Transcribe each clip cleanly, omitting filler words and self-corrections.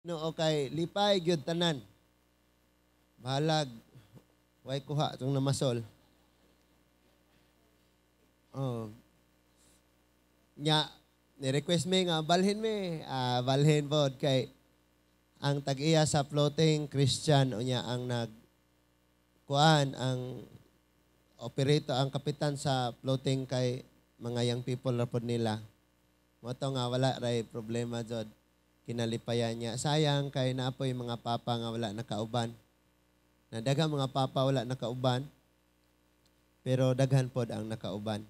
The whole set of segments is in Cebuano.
Ginoo kay lipay gyud tanan. Bahalag way kuha tong namasol. Oh. Nya ni-request mi nga balhin mi, balhin pod kay ang tag-iya sa floating Christian unya ang nag kuan ang operator ang kapitan sa floating kay mga young people ra pod nila. Mo to nga wala ray problema jud kinalipayan niya. Sayang kay naapoy mga papa nga wala nakauban. Na daghang mga papa wala nakauban, pero daghan pod ang nakauban.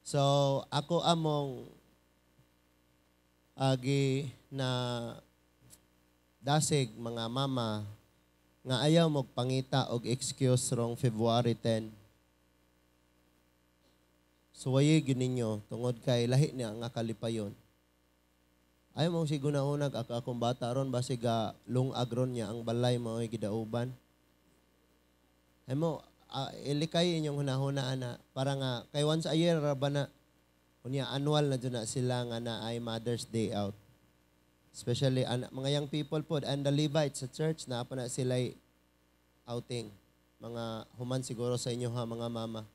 So ako among agi na dasig mga mama nga ayaw magpangita og excuse rong February 10. Suwayi gyud ninyo tungod kay lahi niya nga kalipayon. Ayaw mo siguna-unag ako akong bata ron basig lungag ron niya ang balay mao'y gidauban. Ay mo ilikay inyong hunahuna ana para nga kay once a year ra ba na unya annual na jud na sila nga naay Mother's Day out. Especially mga young people pod and the Levites sa church naa pa na sila outing. Mga human siguro sa inyo ha mga mama.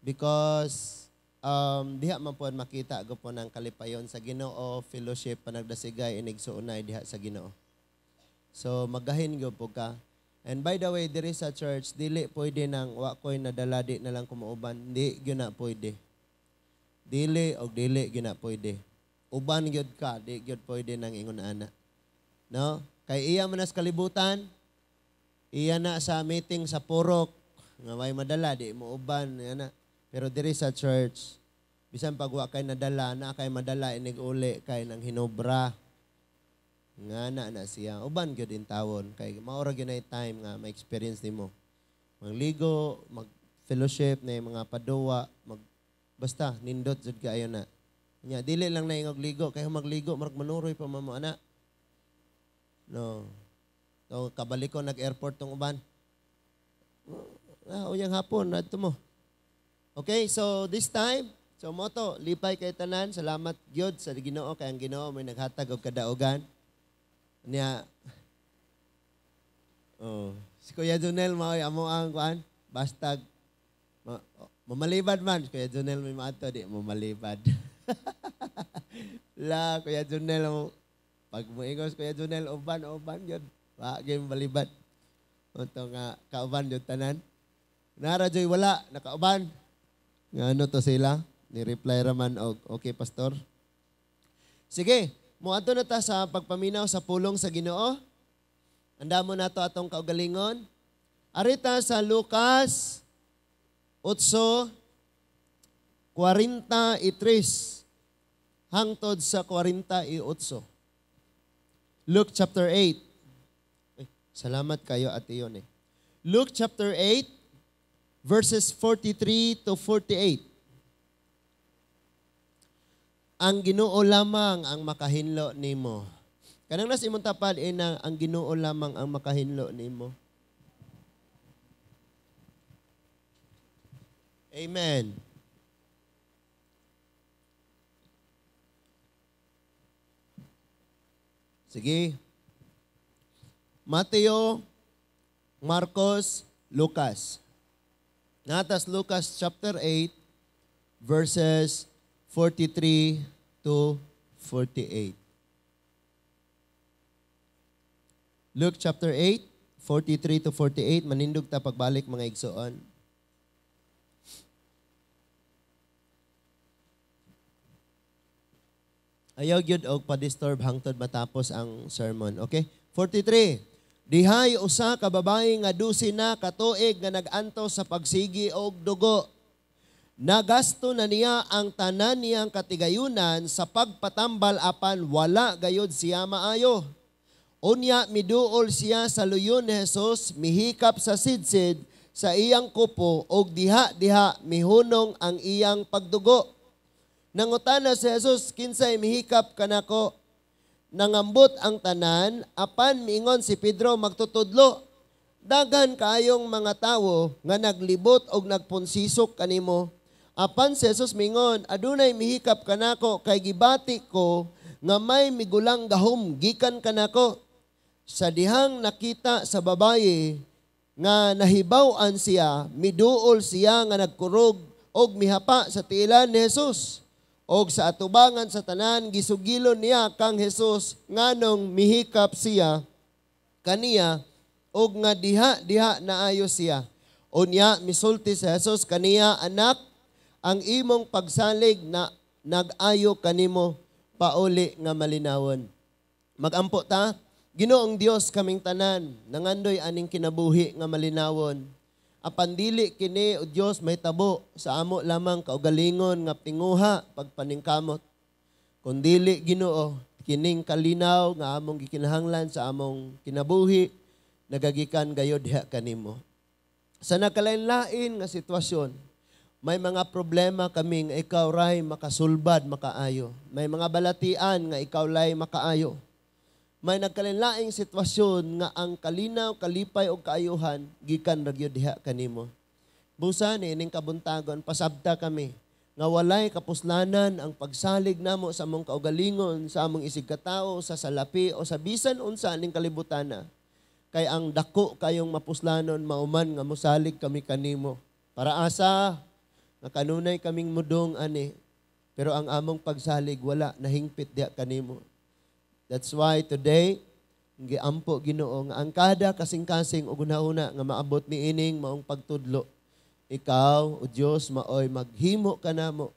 Because diha man pod makita gyud po ng kalipayon sa Ginoo, fellowship panagdasigay inigsuonay diha sa Ginoo. So magahin gyud po ka. And by the way, diri sa church dili pwede nang wa koy nadala di na lang kumuuban, di gyud na pwede. Dili og dili gyud na pwede. Uban gyud ka, di gyud pwede nang ingon ana. No? Kay iya man sa kalibutan, iya na sa meeting sa purok nga way madala di mo uban ana. Pero diri sa church, bisan pag wa kay nadala, na kay madala inig uli kay nang hinobra. Nga na na siya. Uban gyud in tawon kay mao ra gyud nay time nga ma-experience nimo. Magligo, mag-fellowship na mga paduwa, mag basta nindot jud kaayo na. Nya dili lang na ingog ligo kay magligo marag manuroy pa mamo ana. No. So kabalik ko nag-airport tong uban. Uyang hapon adto mo. Okay, so this time, so moto lipay kay tanan, salamat gyud sa Ginoo kay ang Ginoo may naghatag og kadaugan. Nya oh, si Kuya Junel mao'y amo ang kuan, bastag mamalibad man, si Kuya Junel may maato di mamalibad. La Kuya Junel mo pag moingos Kuya Junel uban uban gyud, wa gyud malibad. Unto nga kauban gyud tanan. Nara joy wala nakauban. Nga ano to sila? Ni-reply raman og okay pastor. Sige, moadto na ta sa pagpaminaw sa pulong sa Ginoo. Andamo nato atong kaugalingon. Arita sa Lucas 8:43 hangtod sa 48. Luke chapter 8. Ay, salamat kayo Ate Yon eh. Luke chapter 8 verses 43 to 48. Ang Ginoo lamang ang makahinlo nimo. Kanang nas imong tapad ina ang Ginoo lamang ang makahinlo nimo. Amen. Sige. Mateo, Marcos, Lucas. Natas Lucas chapter 8 verses 43 to 48. Luke chapter 8, 43 to 48. Manindog ta pagbalik mga igsoon. Ayaw gyud og pa-disturb hangtod matapos ang sermon. Okay? 43. Dihay usa ka babae nga 12 na katuig nga nag-antos sa pagsigi og dugo. Nagasto na niya ang tanan niyang katigayunan sa pagpatambal apan wala gayod siya maayo. Unya miduol siya sa luyon ni Jesus, mihikap sa sidsid sa iyang kupo og diha-diha mihunong ang iyang pagdugo. Nangutana si Jesus, kinsay mihikap kanako? Nangambot ang tanan, apan miingon si Pedro magtutudlo. Daghan kaayong mga tawo nga naglibot og nagpunsisok kanimo. Apan si Jesus mingon, adunay mihikap kanako kay gibati ko nga may migulang gahom gikan kanako. Sa dihang nakita sa babaye nga nahibaw-an siya, miduol siya nga nagkurog og mihapa sa tiilan ni Jesus. Og sa atubangan sa tanan, gisugilon niya kang Jesus nganong mihikap siya kaniya og nga diha diha naayo siya. Unya misulti si Jesus kaniya, "Anak, ang imong pagsalig na nag-ayo kanimo, pauli nga malinawon." Magampo ta. Ginoong Dios, kaming tanan nangandoy aning kinabuhi nga malinawon. Apan dili kini, o Dios, mahitabo sa amo lamang kaugalingon nga tinguha pagpaningkamot. Kundili, Ginoo, kining kalinaw nga among gikinahanglan sa among kinabuhi nagagikan gayod diha kanimo. Sa nakalain-lain nga sitwasyon, may mga problema kami nga ikaw ray makasulbad, makaayo. May mga balatian nga ikaw lay makaayo. May nagkalain-laing sitwasyon nga ang kalinaw, kalipay o kaayuhan gikan ra gyud diha kanimo. Busa ni ining kabuntagon, pasabta kami nga walay kapuslanan ang pagsalig namo sa among kaugalingon, sa among isig katao, sa salapi o sa bisan unsa aning kalibutana. Kay ang dako kayong mapuslanon mauman nga mosalig kami kanimo. Para asa nga kanunay kaming mudong ani, pero ang among pagsalig wala nahingpit diha kanimo. That's why today, giampo, Ginoo, nga ang kada kasing-kasing ug hunahuna nga maabot ni ining maong pagtudlo, ikaw, o Dios, maoy maghimo kanamo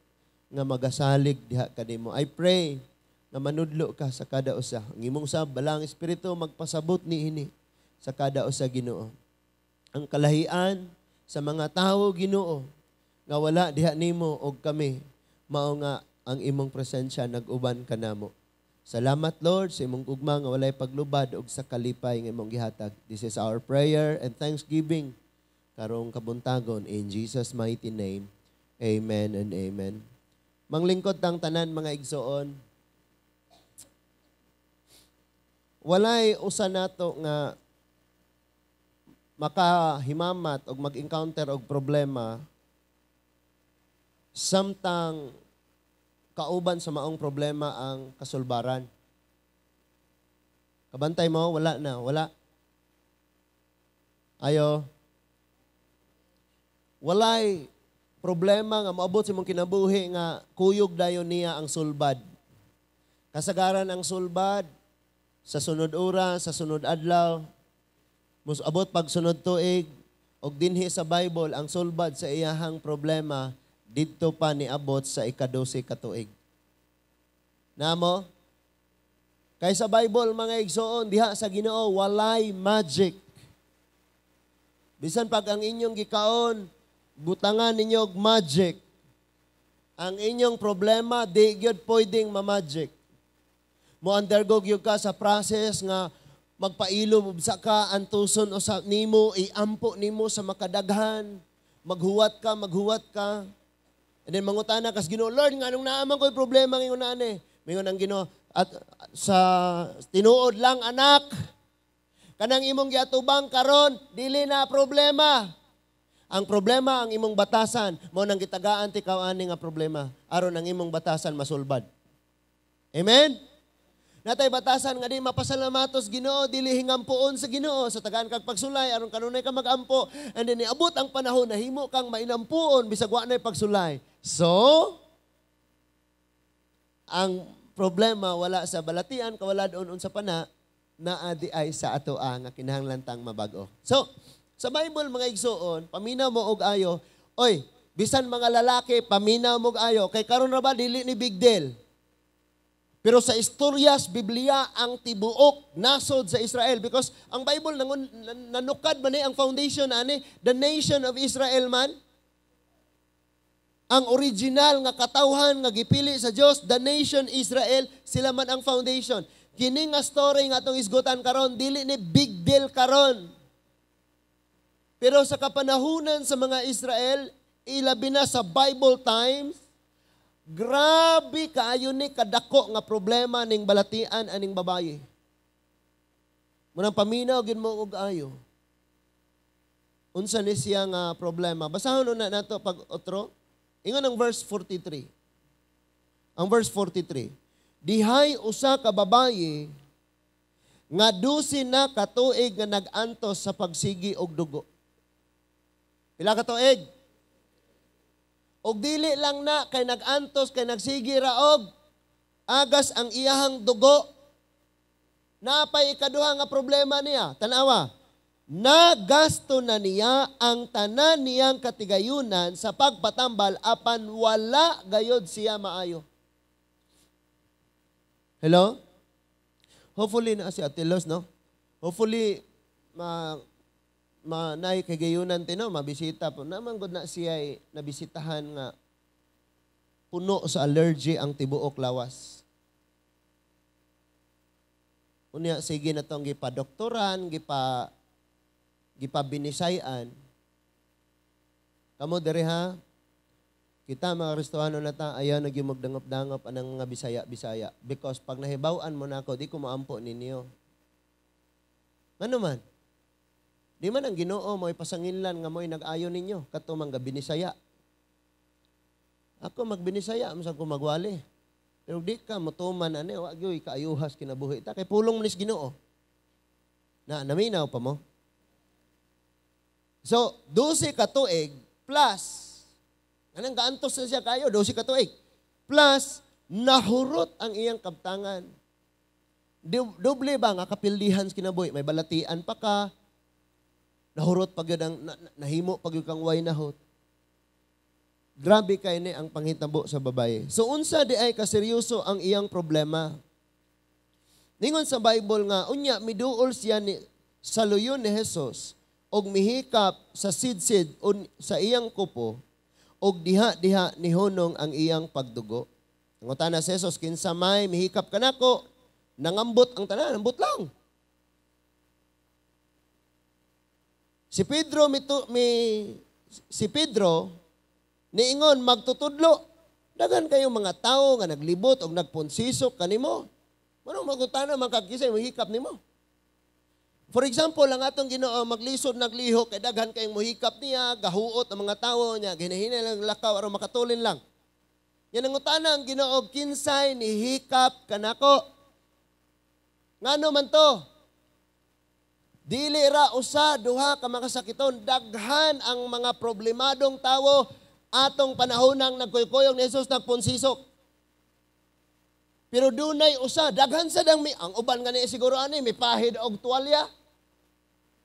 nga magasalig diha kanimo. I pray nga manudlo ka sa kada usa. Ang imong sab balang Espiritu magpasabot niini sa kada usa, Ginoo. Ang kalahian sa mga tawo, Ginoo, nga wala diha nimo og kami mao nga ang imong presensya nag-uban kanamo. Salamat, Lord, sa imong gugma nga walay paglubad ug sa kalipay nga imong gihatag. This is our prayer and thanksgiving karong kabuntagon in Jesus' mighty name. Amen and amen. Manglingkod tang tanan, mga igsoon. Walay usa nato nga makahimamat og mag-encounter og problema samtang kauban sa maong problema ang kasulbaran. Kabantay mo, wala na, wala. Ayo. Walay problema nga moabot sa imong kinabuhi nga kuyog dayon niya ang sulbad. Kasagaran ang sulbad sa sunod oras, sa sunod adlaw, abot pag sunod tuig, og dinhi sa Bible ang sulbad sa iyahang problema didto pa niabot sa 12 ka tuig. Namo? Kay sa Bible, mga igsoon, diha sa Ginoo walay magic. Bisan pag ang inyong gikaon, butangan ninyo og magic, ang inyong problema di gyud pwedeng ma-magic. Mo undergo gyud ka sa process nga magpailob sa ka, antuson o sa nimo, iampo nimo sa makadaghan, maghuwat ka, maghuwat ka. And then mangutana kas Ginoo, "Lord, nganong naa man ko'y problema ngayon ani?" Mingon ang Ginoo, "At sa tinuod lang, anak, kanang imong giatubang karon dili na problema. Ang problema ang imong batasan, mao nang gitagaan ti kaw ani nga problema aron ang imong batasan masulbad." Amen? Natay batasan nga di mapasalamatos Ginoo, dili hingampuon sa Ginoo sa tagaan kag pagsulay aron kanunay ka magampo, and then niabot ang panahon nahimo kang mainampuon bisag wa nay pagsulay. So, ang problema wala sa balatian, kawala doon unsa pa na, naa di ay sa atoa nga kinahanglan tang mabag-o. So, sa Bible, mga igsoon, paminaw mo og ayo. Oy, bisan mga lalaki, paminaw mo og ayo kay karon ra ba dili ni big deal. Pero sa istoryas Biblia ang tibuok nasod sa Israel, because ang Bible nanukad man ni ang foundation ani, the nation of Israel man. Ang original nga katawhan nga gipili sa Dios, the nation Israel, sila man ang foundation. Kini nga story nga atong isgutan karon dili ni big deal karon. Pero sa kapanahunan sa mga Israel, ilabi na sa Bible times, grabe kaayo ni kadako nga problema ning balatian aning babaye. Munang paminaw gid mo og ayo. Unsa ni siya nga problema? Basahon una nato pag otro. Ingon ang verse 43. Ang verse 43. Dihay usa ka babaye Nga 12 na katuig nga nag-antos sa pagsigi og dugo. Pila ka tuig? Og dili lang na kay nag-antos kay nagsigi ra og agas ang iyahang dugo. Napay ikaduha nga problema niya. Tanawa. Nagasto na niya ang tanan niyang katigayunan sa pagpatambal apan wala gayod siya maayo. Hello? Hopefully na si Ate Los, no? Hopefully ma naay kagayunan ti, no, mabisita po. Naman gud na siya ay nabisitahan nga puno sa allergy ang tibuok lawas. Unya sige na tong gipa-doktoran, gipabinisayan. Kamo diri ha, kita mga Kristohano na ta, ayaw na gyud magdangop-dangop anang nga Bisaya-Bisaya. Because pag nahibaw-an mo na ako, di ko maampo ninyo. Ngano man? Di man ang Ginoo mo'y pasanginlan nga mo'y nag-ayo ninyo, kato man binisaya. Ako magbinisaya, masag ko magwali. Pero di ka motuman ani, wa gyud kaayuhas kinabuhi ta kay pulong man is Ginoo. Na naminaw pa mo. So, 12 ka tuig plus anang gaantos na siya kayo, 12 ka tuig. Plus nahurot ang iyang kabtangan. Doble ba nga kapildihan sa kinabuhi, may balatian pa ka. Nahurot pa gyud ang nahimo pa gyud kang way nahot. Grabe kay ni ang panghitabo sa babaye. So unsa di ay kaseryoso ang iyang problema? Ningon sa Bible nga unya miduol siya ni sa luyon ni Jesus og mihikap sa sidsid sa iyang kupo og diha-diha nihunong ang iyang pagdugo. Nangutana si Jesus, kinsa may mihikap kanako? Nangambot ang tanan, ambot lang. Si Pedro si Pedro niingon magtutudlo. Daghan kayo mga tawo nga naglibot og nagponsisok kanimo. Manong magutana man kag kisay mohikap nimo. For example, ang atong Ginoo maglisod naglihok kay daghan kayong mohikap niya, gahuot ang mga tawo niya, ginahinay lang lakaw aron makatulin lang. Yan ang utana ang Ginoo, kinsay nihikap kanako. Ngano man to? Dili ra usa duha ka makasakiton, daghan ang mga problemadong tawo atong panahonang nagkuykuyog ni Jesus nagponsisok. Pero dunay usa, daghan sa dang ang uban gani siguro ani may pahid og tuwalya.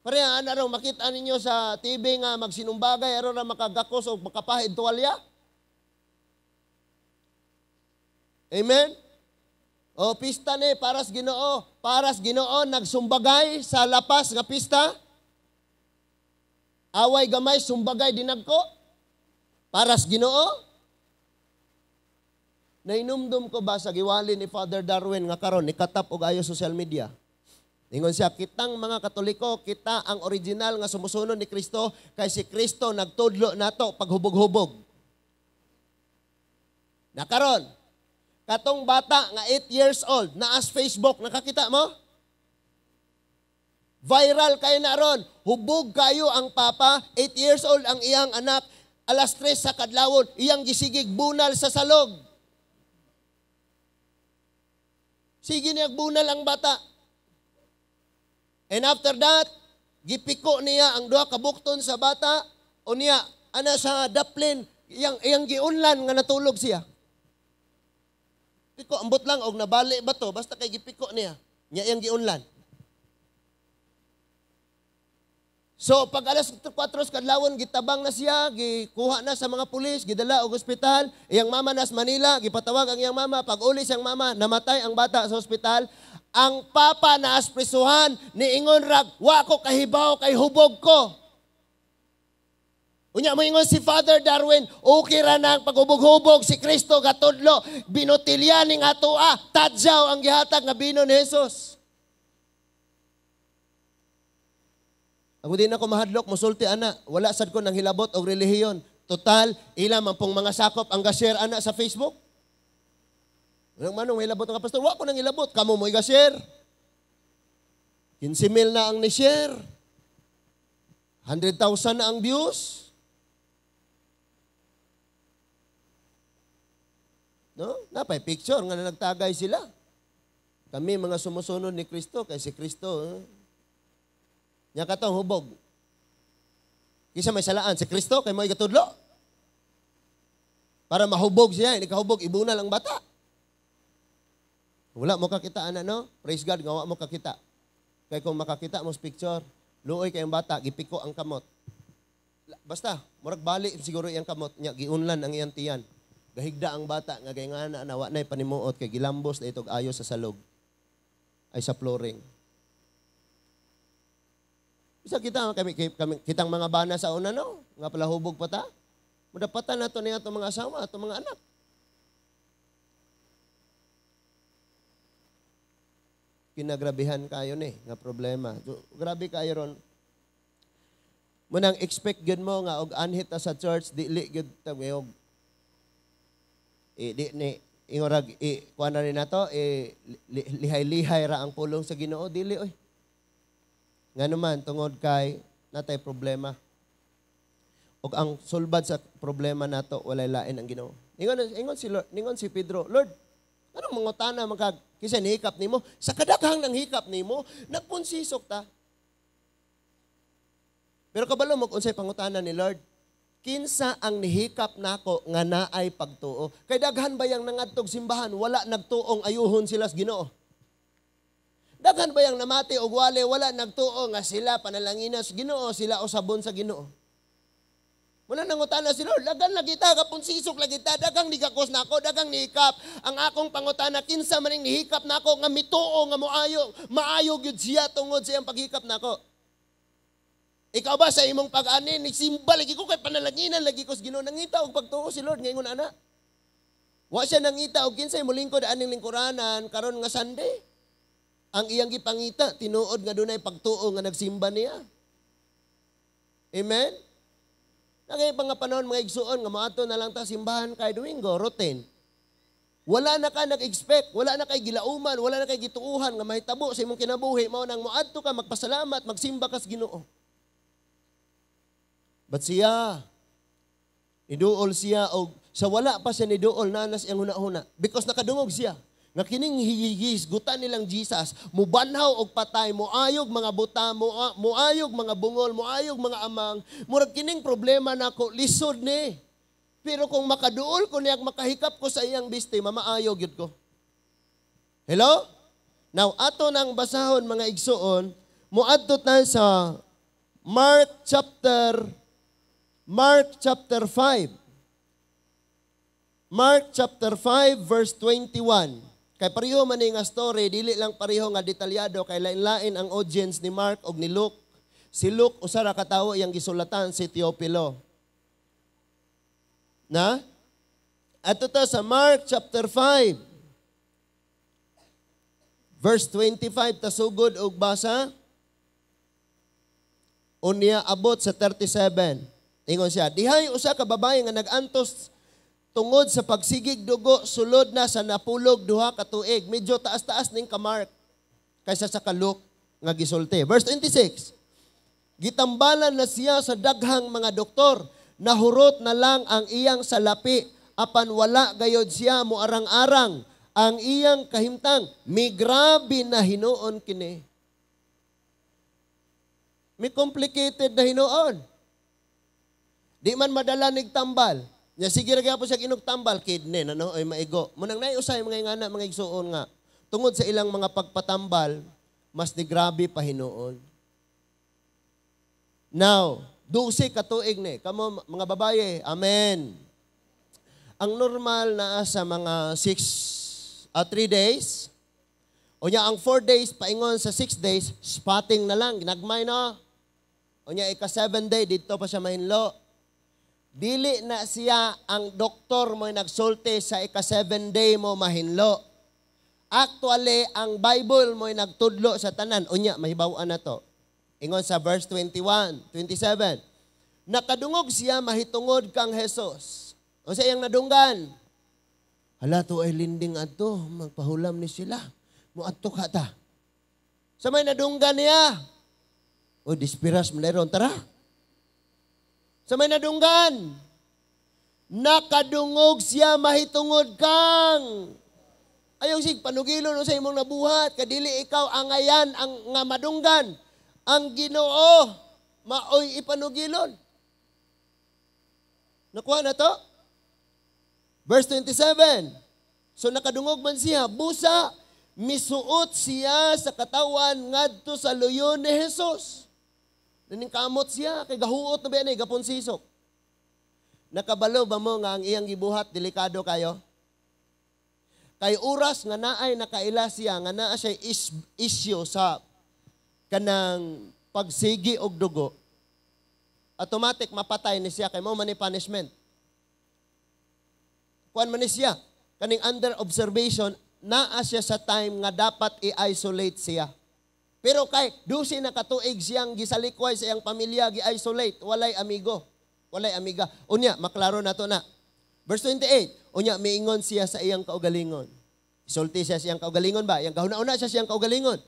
Pareha ana raw makita ninyo sa TV nga magsinumbagay aron ra makagakos og makapahid tuwalya. Amen. O pista ni paras Ginoo, paras Ginoo nagsumbagay sa lapas nga pista. Away gamay sumbagay dinagko. Paras Ginoo. Nainumdum ko ba sa giwali ni Father Darwin nga karon ni katap og ayo social media. Ingon siya, kitang mga Katoliko, kita ang original nga sumusunod ni Kristo kay si Kristo nagtudlo nato paghubog-hubog. Na karon, katong bata nga 8 years old naas Facebook, nakakita mo? Viral kay na ron, hubog kayo ang papa, 8 years old ang iyang anak, alas 3 sa kadlawon, iyang gisigig bunal sa salog. Sige niya bunal ang bata. And after that, gipiko niya ang duha ka bukton sa bata o niya ana sa daplin iyang giunlan nga natulog siya. Piko ambot lang og nabali ba to basta kay gipiko niya, niya iyang giunlan. So pag alas 4 kadlawon gitabang na siya, gikuha na sa mga pulis, gidala og ospital, iyang mama nas Manila, gipatawag ang iyang mama, pag uli siyang mama, namatay ang bata sa ospital. Ang papa na asprisuhan niingon rag, wa ko kahibaw kay hubog ko. Unya moingon si Father Darwin, okay ra na ang paghubog-hubog si Kristo gatudlo, binutilya ning atoa, tadyaw ang gihatag nga bino ni Jesus. Ako din ako mahadlok, musulti ana, wala sad ko nang hilabot og relihiyon. Total, ila man pong mga sakop ang ga-share ana sa Facebook. Anong manong hilabot nga pastor? Wa ko nang hilabot, kamo mo'y ga-share. 15,000 na ang ni-share. 100,000 na ang views. No? Napay picture nga na nagtagay sila. Kami mga sumusunod ni Kristo, kay si Kristo, eh, nya katong hubog. Kisa may salaan, si Kristo, kay mo igatudlo. Para mahubog siya, hindi kahubog, ibunal ang bata. Wala mo kakita, ana, no? Praise God, nga wa mo kakita. Kay kung makakita mo sa picture, luoy kay ang bata, gipiko ang kamot. Basta, murag bali siguro iyang kamot, nya giunlan ang iyang tiyan. Gahigda ang bata, nga gay nga na, wa na'y panimuot, kay gilambos na itog ayo sa salog, ay sa flooring. Bisa kita, kami, kitang mga bana sa una, no? Nga pala hubog pa ta. Mudapatan na to niya itong mga asawa, itong mga anak. Kinagrabihan kayo ni, nga problema. So, grabe kayo ron. Munang expect gyud mo nga og anhit ta sa church, dili gyud ta og di ni ingorag i kuan na rin nato lihay-lihay ra ang pulong sa Ginoo, dili oy. Ngano man tungod kay natay problema. Og ang sulbad sa problema nato walay lain ang Ginoo. Ingon si Lord, ningon si Pedro, Lord, anong mangutana man kag kinsa nihikap nimo? Sa kadaghang nang hikap nimo, nagpunsisok ta. Pero kabalo mo unsay pangutana ni Lord? Kinsa ang nihikap nako nga naay pagtuo? Kay daghan ba yang nangadtog simbahan wala nagtuong ayuhon sila sa Ginoo? Daghan ba yang namati og wale wala nagtuo nga sila panalangina sa Ginoo, sila usabon sa Ginoo? Wala nangutana si Lord, dagan lagi ta, kapunsisok lagi ta, dagang nigakos nako, dagang nihikap. Ang akong pangutana, kinsa man ning nihikap nako nga mituo nga moayo, maayo gyud siya tungod sa iyang paghikap nako. Ikaw ba sa imong pag-ani, nagsimba lagi ko kay panalanginan lagi ko sa Ginoo, nangita og pagtuo si Lord ngayon ana. Wa siya nangita og kinsay molingkod aning lingkuranan karon nga Sunday. Ang iyang gipangita tinuod nga dunay pagtuo nga nagsimba niya. Amen. Nagay pa nga panahon mga igsuon nga moadto na lang ta simbahan kay Domingo, routine. Wala na ka nag-expect, wala na kay gilauman, wala na kay gituuhan nga mahitabo sa imong kinabuhi, mao nang moadto ka magpasalamat, magsimba ka sa Ginoo. But siya, niduol siya og sa wala pa siya niduol nanas iyang huna-huna because nakadungog siya nga kining higisgutan nilang Jesus mubanhaw og patay, moayog mga buta, moayog mga bungol, moayog mga amang, murag kining problema nako lisod ni. Pero kung makaduol ko niya, makahikap ko sa iyang biste, mamaayog gyud ko. Hello? Now ato nang basahon mga igsuon, moadto ta sa Mark chapter 5. Mark chapter 5 verse 21. Kay pareho man ni nga story, dili lang pareho nga detalyado kay lain-lain ang audience ni Mark og ni Luke. Si Luke usa ra ka tawo iyang gisulatan, si Teopilo. Na? Ato ta sa Mark chapter 5 verse 25 tasugod og basa. Unya abot sa 37. Ingon siya, dihay usa ka babae nga nag-antos tungod sa pagsigig dugo sulod na sa napulog 2 ka tuig. Medyo taas-taas ning ka-Mark kaysa sa ka-Luke nga gisulti. Verse 26. Gitambalan na siya sa daghang mga doktor, nahurot na lang ang iyang salapi apan wala gayod siya moarang-arang ang iyang kahimtang. Migrabe na hinuon kini. Mi complicated na hinuon. Di man madala nig tambal. Nya sige ra gyapon siya inog tambal, kidney na no ay maigo. Munang naay usay mga ingana mga igsuon nga tungod sa ilang mga pagpatambal mas ni grabe pa hinuon. Now, 12 ka tuig ni kamo mga babaye, amen. Ang normal naa sa mga 3 days. Unya ang 4 days paingon sa 6 days, spotting na lang, ginagmay na. Unya ika 7 day didto pa siya mahinlo. Dili na siya ang doktor mo nagsulti sa ika 7 day mo mahinlo. Actually, ang Bible mo nagtudlo sa tanan. Unya, mahibaw-an na to. Ingon sa verse 21, 27. Nakadungog siya mahitungod kang Jesus. O sa iyang nadunggan. Hala to ay linding adto, magpahulam ni sila. Muadto ka ta. Sa may nadunggan niya. O dispiras mo na ron, tara. Sa may nadunggan, nakadungog siya mahitungod kang Ayaw sig panugilon sa imong nabuhat, kadili ikaw angayan ang nga madunggan. Ang Ginoo maoy ipanugilon. Nakuha na to? Verse 27. So nakadungog man siya, busa misuot siya sa katawan ngadto sa luyon ni Jesus. Naningkamot siya kay gahuot na ba ni gapon sisok. Nakabalo ba mo nga ang iyang gibuhat delikado kayo? Kay oras nga naay nakaila siya nga naa siya issue sa kanang pagsigi og dugo, automatic mapatay ni siya kay mao man ni punishment. Kuan man ni siya kaning under observation, naa siya sa time nga dapat i-isolate siya. Pero kay 12 na katuig siyang gisalikway sa iyang pamilya, gi-isolate, walay amigo, walay amiga. Unya, maklaro na to na. Verse 28, unya miingon siya sa iyang kaugalingon. Isulti siya sa iyang kaugalingon ba? Iyang gahuna-una siya sa iyang kaugalingon.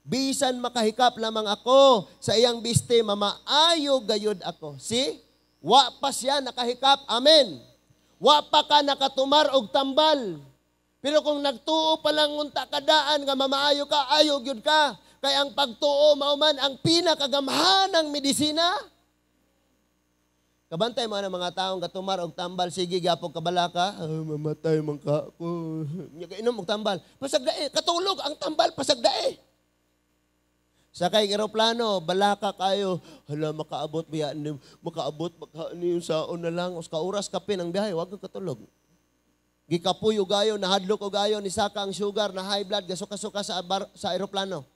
Bisan makahikap lamang ako sa iyang biste, mamaayo gayud ako. See? Wa pa siya nakahikap. Amen. Wa pa ka nakatumar og tambal. Pero kung nagtuo pa lang unta kadaan nga mamaayo ka, ayo gyud ka. Kay ang pagtuo mao man ang pinakagamhanang medisina. Kabantay mo ang mga taong gatumar og tambal, sige gyapon kabalaka, ay, mamatay man ka ako. Nya kainom og tambal. Pasagdae, katulog ang tambal, pasagdae. Sakay eroplano, balaka kayo. Hala, makaabot biya ni, makaabot baka ni saon na lang us ka oras kapin ang biyahe, wag ka katulog. Gikapuy og gayo, nahadlok og gayo, nisaka ang sugar, na high blood, gasuka-suka sa bar, sa eroplano.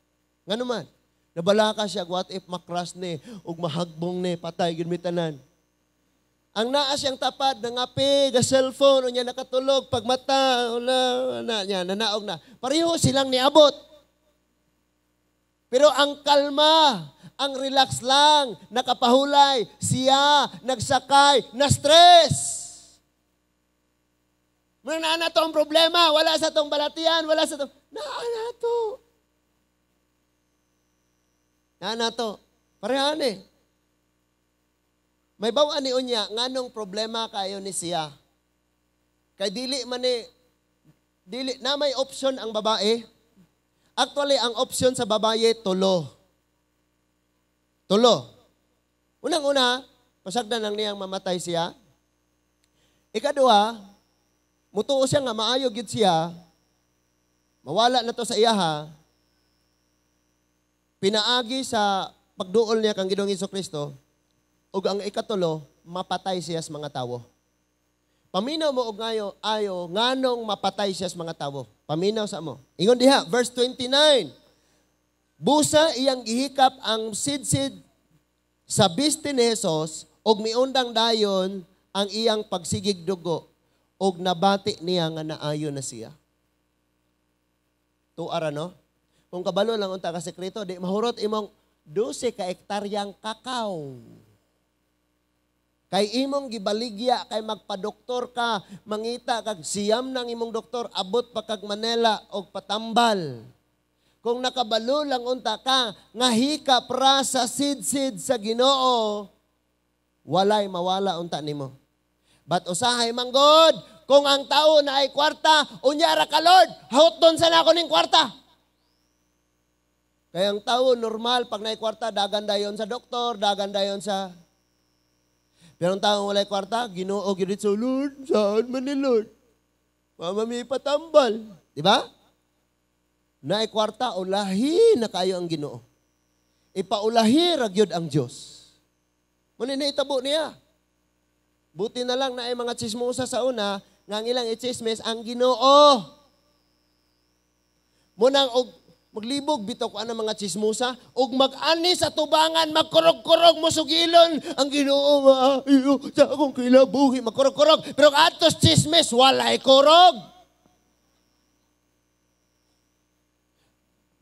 Ngano man? Nabalaka siya, what if makras ni ug mahagbong ni, patay gyud mi tanan. Ang naa siyang tapad, nangape, ga cellphone, unya nakatulog, pagmata, wala, na, niya, nanaog na. Pareho silang niabot. Pero ang kalma, ang relax lang, nakapahulay, siya, nagsakay, na-stress. Muna naa na to ang problema, wala sa tong balatian, wala sa tong, naa na to. Naa na to. Parehan eh. May bawa ni unya, nganong problema kayo ni siya. Kay dili man ni, dili, na may option ang babae. Actually, ang option sa babae, tulo. Tulo. Unang-una, pasagdan lang niyang mamatay siya. Ikaduha, mutuo siya nga maayo gyud siya, mawala na to sa iyaha, pinaagi sa pagduol niya kang Ginoong Hesukristo, ug ang ikatulo, mapatay siya sa mga tawo. Paminaw mo og ngayo, ayo, nganong mapatay siya sa mga tawo. Paminaw sa mo. Ingon diha, verse 29. Busa iyang gihikap ang sidsid sa biste ni Jesus og miundang dayon ang iyang pagsigig dugo og nabati niya nga naayo na siya. Tuara no? Kung kabalo lang unta ka sekreto, di mahurot imong 12 ka hektaryang kakao. Kay imong gibaligya, kay magpadoktor ka, mangita kag siyam nang imong doktor, abot pa kag Manila og patambal. Kung nakabalo lang unta ka, nga hikap ra sa sidsid sa Ginoo, walay mawala unta nimo. But usahay man God, kung ang tao na ay kwarta, unya ra ka Lord, hauton sa nako ning kwarta. Kaya ang tao normal pag naay kwarta, dagan dayon sa doktor, dagan dayon sa. Pero ang taong walay kwarta, Ginoo gyud so Lord, saan man ni Lord? Mama mi patambal, di ba? Naay kwarta, ulahi na kayo ang Ginoo. Ipaulahi ra gyud ang Dios. Muna naitabo niya. Buti na lang naay mga chismosa sa una, nga ang ilang ichismis ang Ginoo. Munang og maglibog bitaw ko ang mga chismosa og mag-ani sa tubangan, magkurog-kurog mo sugilon ang Ginoo maayo sa akong kinabuhi, magkurog-kurog. Pero atos chismis walay kurog.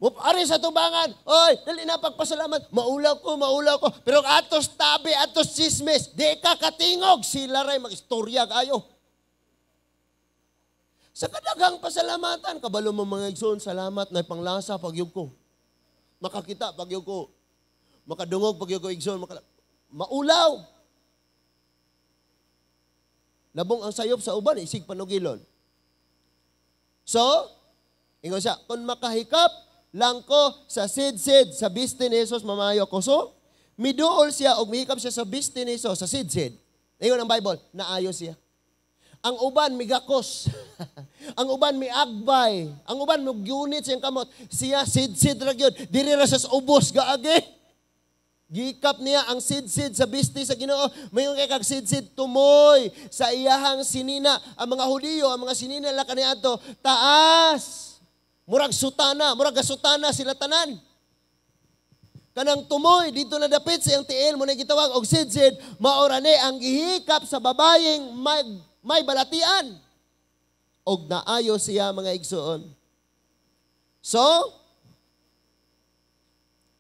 Ari sa tubangan, oy, dali na pagpasalamat, maulaw ko, maulaw ko. Pero atos tabi, atos chismis, di ka katingog, sila ray mag-istorya kayo. Sa kadaghang pasalamatan, kabalo mo mga igsoon, salamat na panglasa pagyug ko. Makakita pagyug ko. Makadungog pagyug ko igsoon, maulaw. Labong ang sayop sa uban, isig panugilon. So, Ingon siya, "Kung makahikap lang ko sa sidsid sa bisti ni Jesus, mamayo ko." So, miduol siya og mihikap siya sa bisti ni Jesus, sa sidsid. Ingon ang Bible, naayo siya. Ang uban migakos. Ang uban miagbay. Ang uban mugyunit siyang kamot. Siya sidsid ra gyud. Diri ra sa ubos gaagi. Gikap niya ang sidsid sa bisti sa Ginoo. Mayon kay kag sidsid tumoy sa iyahang sinina. Ang mga Hudiyo, ang mga sinina la kaniadto, taas. Murag sutana, murag gasutana sila tanan. Kanang tumoy dito na dapit sa iyang tiil mo na gitawag og sidsid, maora ni ang gihikap sa babayeng may balatian. Og naayo siya, mga igsoon. So,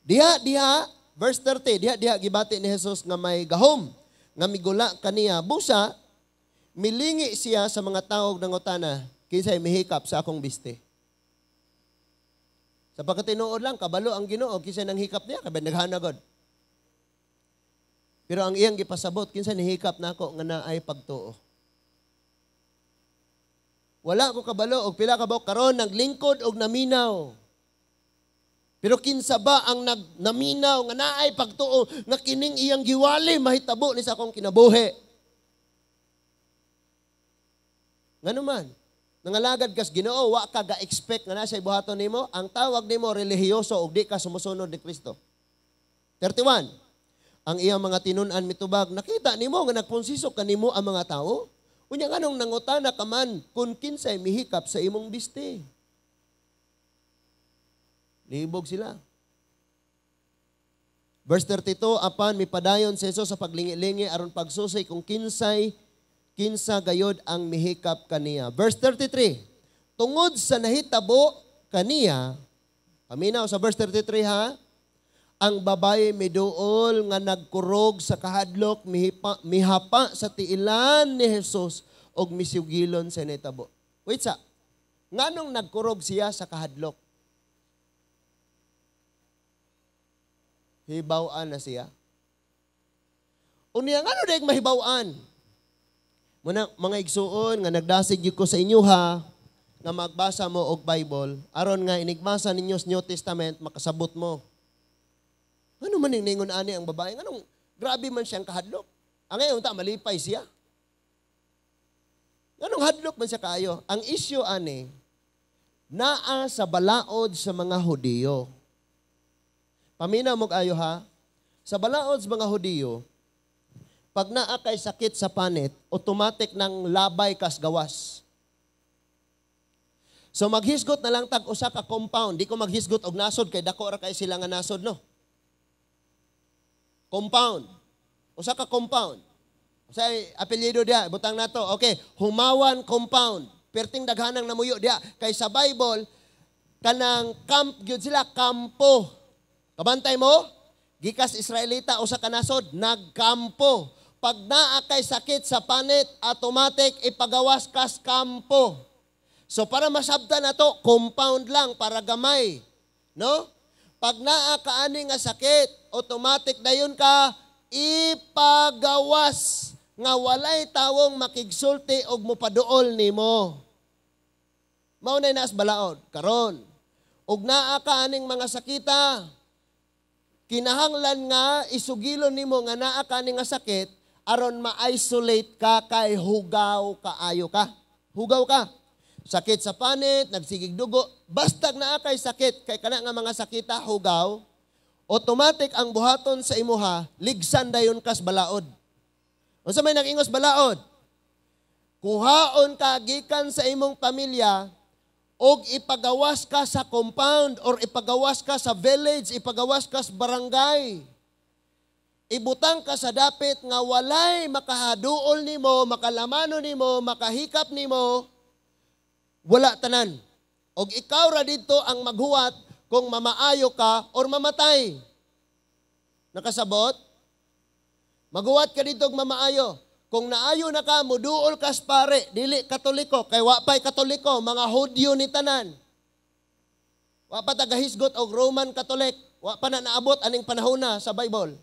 diha diha verse 30, diha diha gibati ni Jesus nga may gahom nga migula kaniya. Busa milingi siya sa mga tawog nangutana, "Kinsay mihikap sa akong bisti?" Sa pagkatinuod lang, kabalo ang Ginoo kinsay nang hikap niya, kay naghana god. Pero ang iyang gipasabot, "Kinsa nihikap nako nga naay pagtuo?" Wala ko kabalo og pila ka buok karon naglingkod og naminaw. Pero kinsa ba ang naminaw nga naay pagtuo nga kining iyang giwali mahitabo ni sa akong kinabuhi? Ngano man, nangalagad kas Ginoo, wa ka ga-expect nga na siya buhaton nimo, ang tawag nimo relihiyoso ug di ka sumusunod ni Kristo. 31. Ang iyang mga tinun-an mitubag, "Nakita nimo nga nagpunsiso kanimo ang mga tao? Unya nganong nangutana ka man kung kinsay mihikap sa imong bisti?" Libog sila. Verse 32, apan mipadayon si Jesus sa paglingi-lingi aron pagsusay kung kinsa gayod ang mihikap kaniya. Verse 33, tungod sa nahitabo kaniya, paminaw sa verse 33 ha, ang babae miduol nga nagkurog sa kahadlok, mihapa sa tiilan ni Jesus og misugilon sa nahitabo. Wait sa, nganong nagkurog siya sa kahadlok? Hibaw-an na siya. Unya ngano dayeg mahibaw-an? Muna mga igsuon nga nagdasig gyud ko sa inyo ha, nga magbasa mo og Bible aron nga inigmasa ninyo sa New Testament makasabot mo. Ano man ning ningon ani ang babae? Nganong grabe man siyang kahadlok? Ang ngayon ta malipay siya. Nganong hadlok man siya kaayo? Ang isyu ani naa sa balaod sa mga Hudiyo. Paminaw mo kayo ha, sa balaod sa mga Hudiyo, pag naa kay sakit sa panit, automatic nang labay kas gawas. So maghisgot na lang tag usa ka compound, di ko maghisgot og nasod kay dako ra kay sila nga nasod, no. Compound. Usa ka compound. Usay apelyido diha, butang nato. Okay, Humawan compound. Perting daghanang namuyo diha kay sa Bible kanang camp gyud sila, kampo. Kabantay mo? Gikas Israelita usa ka nasod, nagkampo. Pag naa kay sakit sa panit, automatic ipagawas kas kampo. So para masabtan nato, compound lang para gamay, no? Pag naa ka ani nga sakit, automatic dayon ka ipagawas nga walay tawong makigsulti og mopaduol nimo. Mao nay naas balaod karon. Og naa ka aning mga sakita, kinahanglan nga isugilon nimo nga naa ka ani nga sakit aron ma-isolate ka kay hugaw kaayo ka. Hugaw ka. Sakit sa panit, nagsigig dugo, bastag naa kay sakit kay kana nga mga sakita hugaw, automatic ang buhaton sa imuha, ligsan dayon kas balaod. Unsa may nag-ingos balaod? Kuhaon ka gikan sa imong pamilya og ipagawas ka sa compound or ipagawas ka sa village, ipagawas ka sa barangay. Ibutang ka sa dapit nga walay makahaduol nimo, makalamano nimo, makahikap nimo, wala tanan. Og ikaw ra didto ang maghuwat kung mamaayo ka or mamatay. Nakasabot? Maghuwat ka didto og mamaayo. Kung naayo na ka, muduol ka sa pare, dili Katoliko, kay wa pa'y Katoliko, mga Hudyo ni tanan. Wa pa tagahisgot og Roman Catholic, wa pa na naabot aning panahona sa Bible.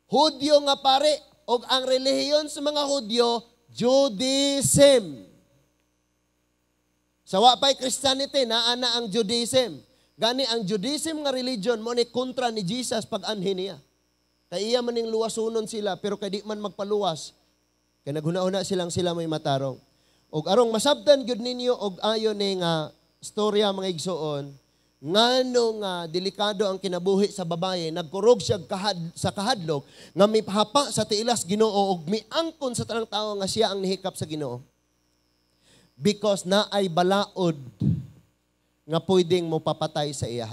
Hudyo nga pare, og ang relihiyon sa mga Hudyo, Judaism. Sa wa pa'y Christianity, naa na ang Judaism. Gani ang Judaism nga religion mo ni kontra ni Jesus pag-anhi niya. Kay iya maning luwasunon sila pero kay di man magpaluwas. Kay naghuna-huna silang sila may matarong. Og arong masabtan gyud ninyo og ayo ni nga storya mga igsoon, ngano nga delikado ang kinabuhi sa babaye, nagkurog siya sa kahadlok nga mihapa sa tiilas Ginoo og miangkon sa tanang tawo nga siya ang nihikap sa Ginoo. Because naay balaod nga pwedeng mo papatay sa iya.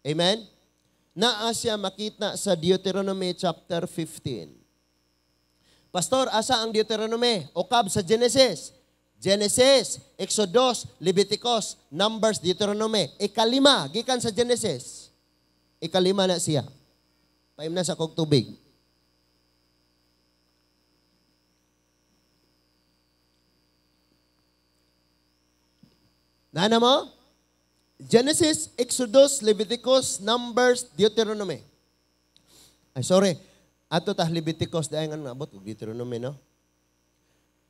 Amen? Naa siya makita sa Deuteronomy chapter 15. Pastor, asa ang Deuteronomy? Okab sa Genesis. Genesis, Exodus, Leviticus, Numbers, Deuteronomy. Ikalima, gikan sa Genesis. Ikalima na siya. Paim na sa kog tubig. Nana mo? Genesis, Exodus, Leviticus, Numbers, Deuteronomy. Ay, sorry. Ato ta Leviticus, dahil nga nabot, Deuteronomy, no?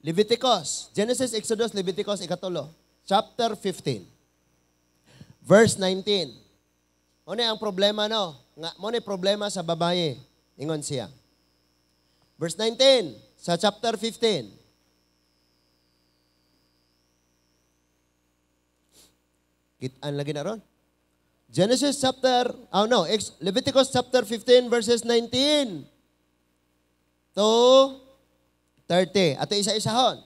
Leviticus, Genesis, Exodus, Leviticus, ikatulo. Chapter 15, verse 19. Muna ang problema, no? Nga, muna problema sa babae. Ingon siya. Verse 19, sa chapter 15. Kitaan lagi na ron. Genesis chapter, Leviticus chapter 15, verses 19 to 30. Ato isa-isahon.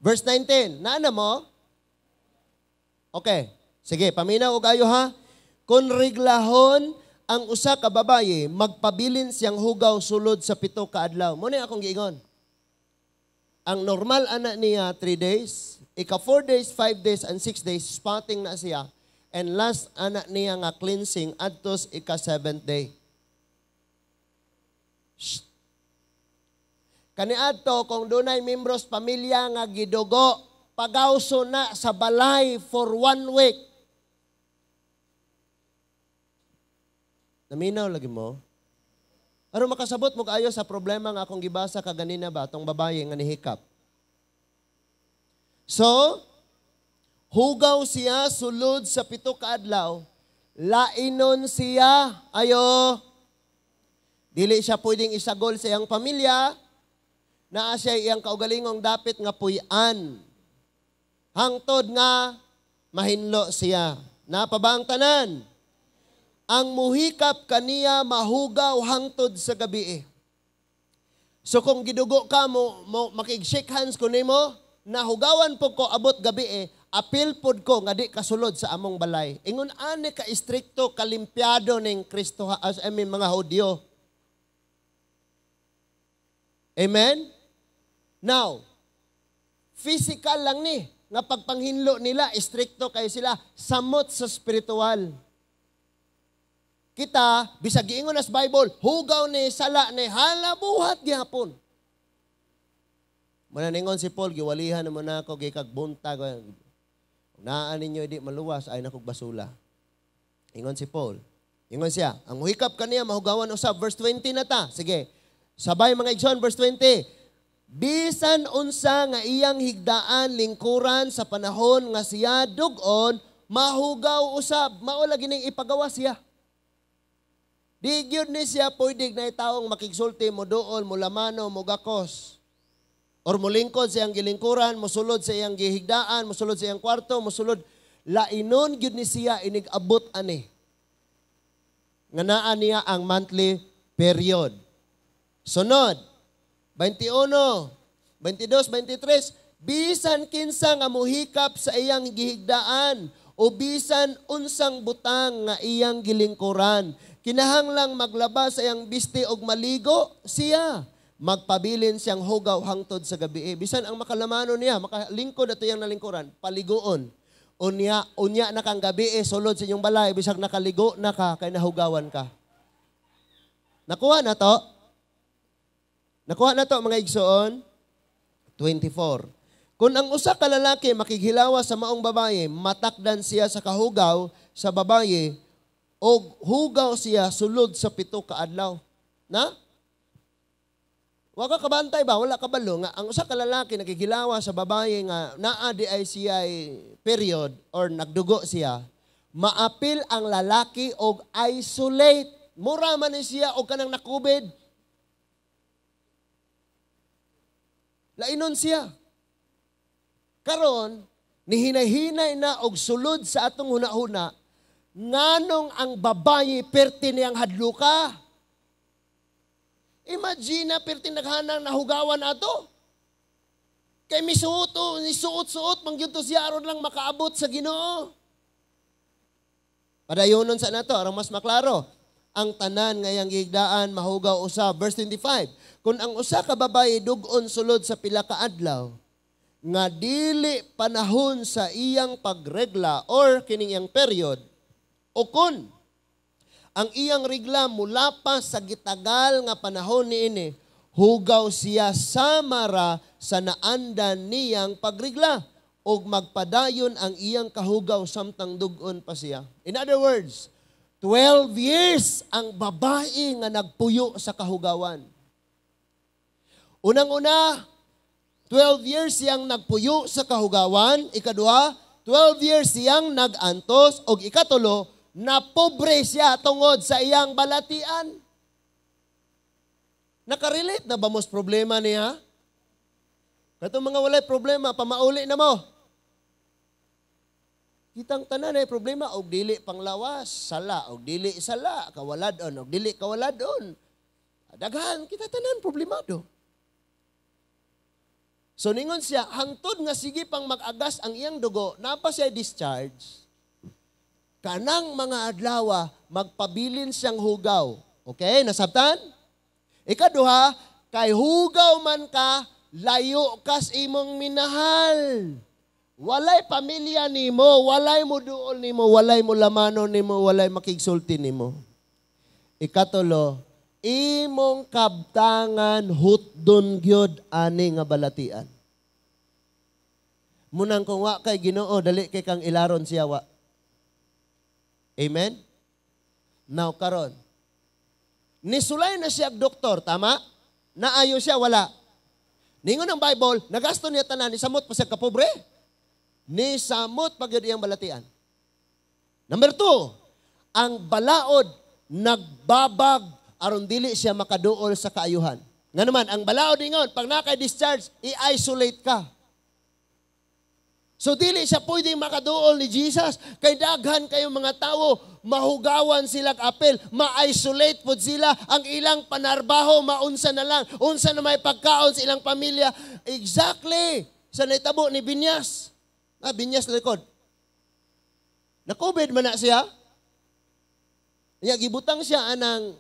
Verse 19. Naana mo? Okay. Sige, paminaw og ayo ha. Kung reglahon ang usa ka babaye, magpabilin siyang hugaw sulod sa 7 ka adlaw. Muna akong giingon. Ang normal ana niya 3 days, ika 4 days, 5 days, and 6 days, spotting na siya. And last ana niya nga cleansing adtos ika 7th day. Shh. Kaniadto kung dunay membros pamilya nga gidugo, pagawso na sa balay for 1 week. Naminaw lagi mo? Aron makasabot mo kaayo sa problema nga akong gibasa kaganina ba atong babaye nga nihikap. So, hugaw siya sulod sa 7 ka adlaw, lainon siya ayo. Dili siya pwedeng isagol sa iyang pamilya. Naa siya iyang kaugalingong dapit nga puy-an. Hangtod nga mahinlo siya. Napabang tanan. Ang muhikap kaniya mahugaw hangtod sa gabi. So kung gidugo ka mo makig-shake hands ko nimo, nahugawan po ko abot gabi, apil pod ko nga di kasulod sa among balay. Ingon ani ka istrikto kalimpiado ning Kristo as I mean, mga Hudyo. Amen? Now, physical lang ni, nga pagpanghinlo nila, istrikto kayo sila, samot sa spiritual. Kita, bisag giingon as Bible, hugaw ni, sala ni, halabuhat gihapon. Mananingon si Paul, giwalihan naman ako, gikagbunta. Naan ninyo, di maluwas, ay nakog basula. Ingon si Paul. Ingon siya, ang hikap kaniya, mahugawan usab, verse 20 na ta. Sige, sabay mga igsoon, verse 20. Bisan unsa nga iyang higdaan lingkuran sa panahon nga siya dugon, mahugaw usab, mao lagi ning ipagawa siya. Di gyud ni siya pwede na taong makigsulti mo duol, mo lamano, mo gakos. Or molingkod sa iyang gilingkuran, mosulod sa iyang gihigdaan, mosulod sa iyang kwarto, mosulod. Lainon gyud ni siya inig-abot ani. Nga naa niya ang monthly period. Sunod, 21, 22, 23, bisan kinsa nga mohikap sa iyang gihigdaan o bisan unsang butang nga iyang gilingkuran, kinahanglang maglaba sa iyang bisti og maligo siya. Magpabilin siyang hugaw hangtod sa gabi. Bisan ang makalamano niya, makalingkod ato iyang nalingkuran, paliguon. Unya, unya na kang gabi, sulod sa inyong balay, bisag nakaligo na ka, kay nahugawan ka. Nakuha na to? Nakuha na to mga igsoon? 24. Kung ang usa ka lalaki makighilawa sa maong babaye, matakdan siya sa kahugaw sa babaye, o hugaw siya sulod sa 7 ka adlaw. Na? Wa ka kabantay ba, wala kabalo nga ang usa ka lalaki nakigilawa sa babaye nga naa di ay siya period or nagdugo siya, maapil ang lalaki og isolate. Mura man ni siya og kanang nakubid. Lainon siya. Karon, nihinay-hinay na og sulod sa atong hunahuna, nganong ang babaye perti niyang hadluka. Imagine na perti naghanang nahugawan ato. Kay misuot, nisuot-suot, mangyud to siya aron lang makaabot sa Ginoo. Padayonon sa nato aron mas maklaro. Ang tanan ngayang gigdaan mahugaw usab. Verse 25. Kung ang usa ka babaye dug-on sulod sa pila ka adlaw nga dili panahon sa iyang pagregla or kining iyang period, o kun ang iyang regla mula pa sa gitagal nga panahon niini, hugaw siya samara sa naandan niyang pagrigla ug magpadayon ang iyang kahugaw samtang dug-on pa siya. In other words, 12 years ang babae nga nagpuyo sa kahugawan. Unang-una, 12 years siyang nagpuyo sa kahugawan. Ikaduha, 12 years siyang nag-antos. Og ikatulo, napobre siya tungod sa iyang balatian. Nakarelate na ba mos problema niya? Katong mga walay problema, pamauli na mo. Kitang tanan ay problema, og dili panglawas, sala, og dili sala, kawaladon, og dili kawaladon. Daghan, kita tanan problemado. So ningon siya, hangtod nga sige pang mag-agas ang iyang dugo, napa siya discharge. Kanang mga adlawa, magpabilin siyang hugaw. Okay, nasabtan? Ikaduha, kay hugaw man ka, layo kas imong minahal. Walay pamilya nimo, walay mo duol nimo, walay mo lamanon nimo, walay makigsulti nimo. Ikatulo, imong kabtangan hutdon gyud ani nga balatian. Munang kung wa kay Ginoo, dali kay kang ilaron siya wa. Amen? Now karon, nisulay na siya doktor, tama? Naayo siya, wala. Ningon ang Bible, nagasto niya tanan, nisamot pa siya kapobre. Nisamot pa gyud iyang balatian. Number 2, ang balaod nagbabag aron dili siya makaduol sa kaayuhan. Nga naman, ang balaod ingon, pag naka-discharge, i-isolate ka. So dili siya pwedeng makaduol ni Jesus. Kay daghan kayong mga tao, mahugawan sila apel, ma-isolate pod sila, ang ilang panarbaho, maunsa na lang, unsa na may pagkaon sa ilang pamilya. Exactly! Sa naitabo ni Binyas. Ah, Binyas likod. Na-COVID man na siya. Nya gibutang siya anang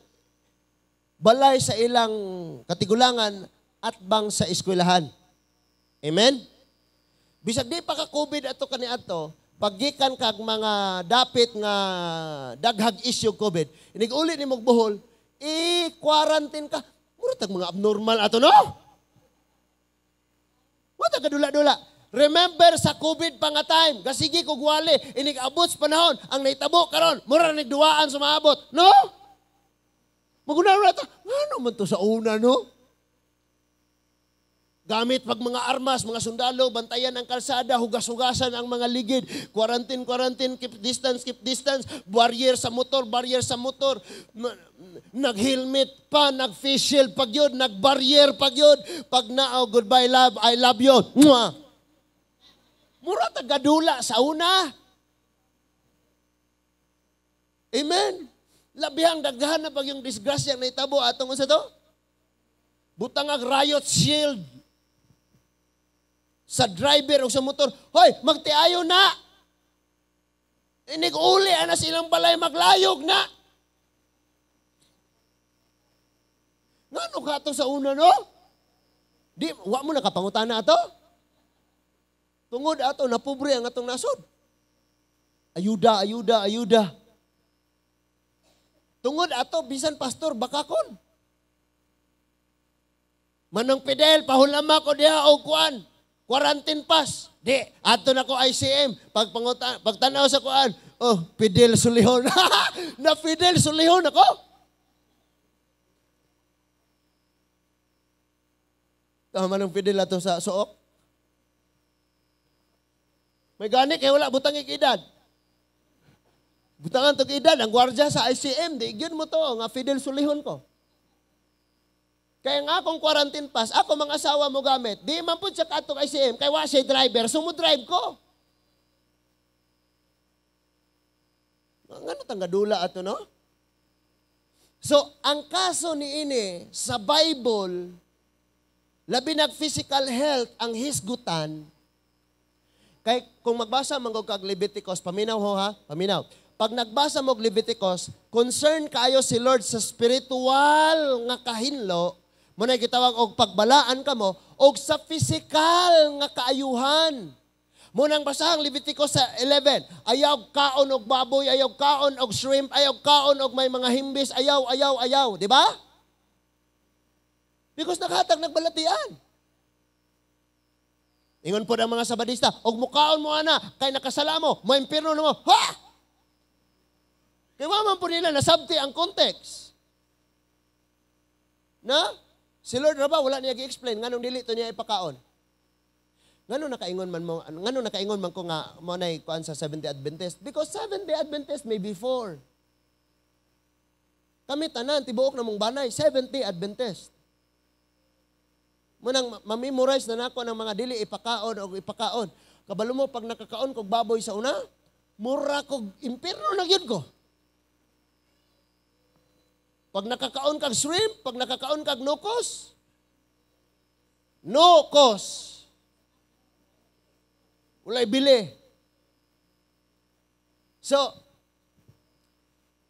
balay sa ilang katigulangan at bang sa eskwelahan. Amen? Bisag di pa ka-COVID ato kaniadto, paggikan kag mga dapit nga daghag issue COVID, inig-uli ni mong Bohol, i-quarantine ka. Mura tag mga abnormal ato, no? Wala kadula-dula. Remember sa COVID pa nga time, gasigi kog wali, inig-abot sa panahon, ang naitabo karon, mura nigduwaan sa maabot, no? Maguna ra ta, ngano man to sa una, no? Gamit pag mga armas, mga sundalo, bantayan ang kalsada, hugas-hugasan ang mga ligid, quarantine, quarantine, keep distance, barrier sa motor, nag-helmet pa, nag-face shield pag yun, nag-barrier pag yun, pag nao, goodbye love, I love you. Mwah! Mura tagadula sa una. Amen. Labihang daghan na pag yung disgrasya na itabo atong unsa to? Butang ang riot shield sa driver o sa motor. Hoy, magtiayo na! Inig-uli, ana silang balay, maglayog na! Ngano ka ato sa una, no? Di, wa mo nakapangutana ato? Tungod ato, napobre ang atong nasod. Ayuda, ayuda, ayuda. Tungod ato, bisan pastor, bakakon. Manong Fidel, pahulama ko diha o kuan. Quarantine pass. Di, ato na ko ICM. Pagtanaw sa kuan, oh, Fidel Sulihon. Na Fidel Sulihon ako. Tama nang Fidel ato sa suok. May gani kay wala butang edad. Butangan tog edad ang gwardiya sa ICM, di gyud mo to nga Fidel sulihon ko. Kaya nga akong quarantine pass, ako mga asawa mo gamit, di man pud siya katong ICM, kay wa siya driver, so mo drive ko. Ngano tang gadula ato, no? So, ang kaso ni ini sa Bible, labi nag physical health ang hisgutan. Kay kung magbasa man kag Leviticus, paminaw ho ha, paminaw. Pag nagbasa mo Leviticus, concern kaayo si Lord sa spiritual nga kahinlo, mo na gitawag og pagbalaan kamo og sa physical nga kaayuhan. Mo nang basahang Leviticus sa 11, ayaw kaon og baboy, ayaw kaon og shrimp, ayaw kaon og may mga himbis, ayaw, ayaw, ayaw, di ba? Because nakahatag nagbalatian. Ingon po ang mga Sabadista, og mukaon mo ana, kay nakasala mo, maimpirno na mo, ha! Kay wa man po nila nasabti ang context. Na? Si Lord ra ba wala niya gi-explain nganong dili to niya ipakaon. Ngano nakaingon man ko nga mo nay kuan sa Seventh-day Adventist? Because Seventh-day Adventist may before. Kami tanan tibuok na mong banay Seventh-day Adventist. Munang mamemorize na nako ng mga dili ipakaon o ipakaon. Kabalo mo pag nakakaon kog baboy sa una, mura kog impierno na gyud ko. Pag nakakaon kag shrimp, pag nakakaon kag nukos, nukos. Walay bili. So,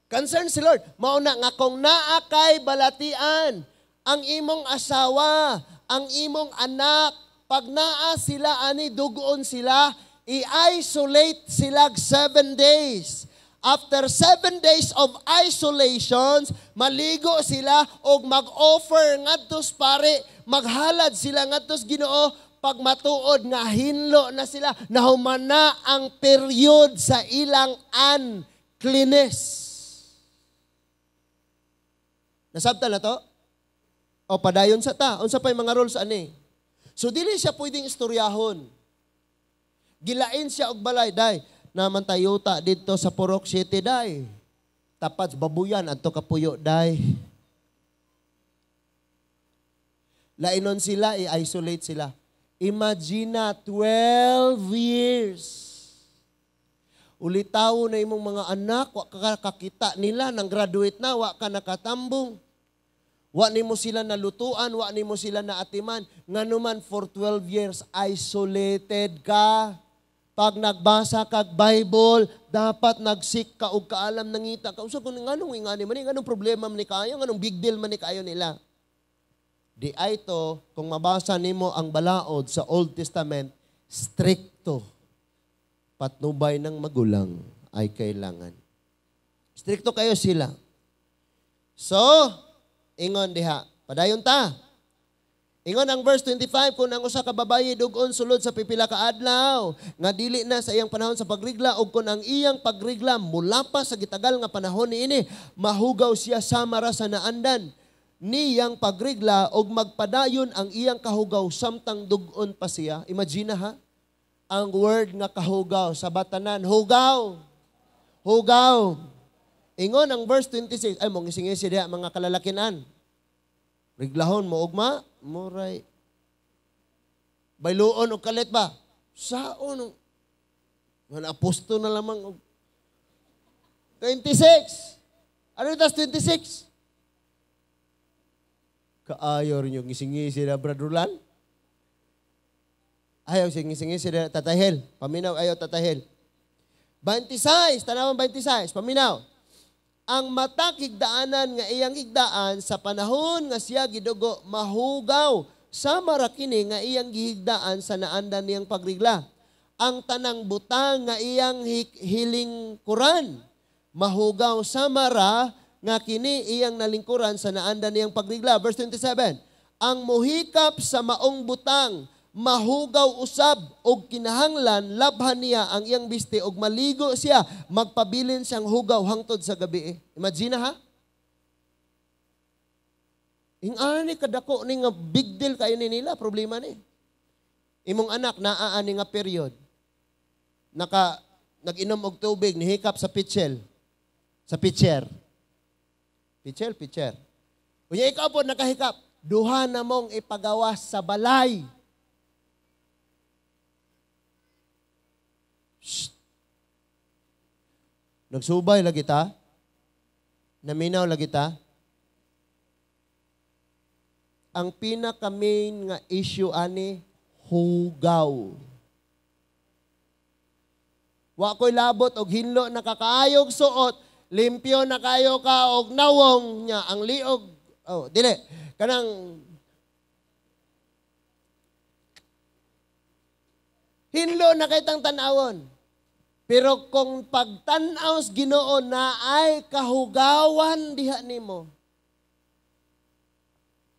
concern si Lord. Mauna nga kung naa kay balatian, ang imong asawa, ang imong anak, pag naa sila ani dugoon sila, i-isolate sila 7 days. After 7 days of isolations, maligo sila og mag-offer ngadto sa pare, maghalad sila ngadto sa Ginoo. Pag matuod nga hinlo na sila, nahumana ang period sa ilang uncleanness. Nasabtan na to? O padayon sa ta. Unsa pa'y mga rules ani? So dili siya pwedeng istoryahon. Gilain siya og balay, day. Naman tayuta dito sa Purok City, day. Tapat babuyan adto kapuyo, day. Lainon sila, i-isolate sila. Imagine na, 12 years. Ulitawo na imong mga anak, wa ka kakita nila, nang graduate na, wa ka nakatambong. Wa nimo sila nalutuan, wa nimo sila naatiman. Nganuman for 12 years, isolated ka. Pag nagbasa kag Bible, dapat nagsik ka og kaalam nangita ka. Usa kung nganong ingani man ni, nganong problema man ni kayo, nganong big deal man ni kayo nila. Di ay to, kung mabasa nimo ang balaod sa Old Testament, stricto. Patnubay ng magulang ay kailangan. Stricto kayo sila. So, ingon diha, padayon ta. Ingon ang verse 25, kung ang usa ka babayi dugon sulod sa pipila ka adlaw, nga dili na sa iyang panahon sa pagrigla, og kung ang iyang pagrigla mula pa sa gitagal nga panahon niini, mahugaw siya sama ra sa naandan niyang pagrigla og magpadayon ang iyang kahugaw samtang dugon pa siya. Imagine ha, ang word nga kahugaw sa batanan, hugaw. Hugaw. Ingon ang verse 26, ay mong isingisi diha mga kalalakinan. Riglahon mo ugma, muray. Bayluon og kalit ba? Saon? Mga aposto na lamang og 26. Ano tas 26? Kaayo rin yung ngisingisi na Brad Rulan. Ayaw singisi na Tatahel. Paminaw ayaw Tatahel. 26, tanawang 26, paminaw. Ang matag higdaanan nga iyang higdaan sa panahon nga siya gidugo mahugaw sa marakini nga iyang gihigdaan sa naandan niyang pagrigla. Ang tanang butang nga iyang hilingkuran mahugaw sa mara nga kini iyang nalingkuran sa naandan niyang pagrigla. Verse 27, ang muhikap sa maong butang mahugaw usab og kinahanglan labhan niya ang iyang biste og maligo siya, magpabilin siyang hugaw hangtod sa gabi. Imagine ha? Ingani kadako ni nga big deal kayo ni nila, problema ni. Imong anak naa ani nga period. Nag-inom og tubig, nihikap sa pitchel. Sa pitcher. Pitchel, pitcher. Unya ikaw po nakahikap, duha na mong ipagawas sa balay. Shh. Nagsubay lagi ta? Naminaw lagi ta? Ang pinaka-main nga issue ani, hugaw. Wa ko'y labot og hinlo nakakaayog suot, limpyo na kayo ka og nawong nya ang liog. Oh, dili. Kanang hinlo na kay tang tan-awon. Pero kung pagtan-aw sa Ginoo na ay kahugawan diha nimo,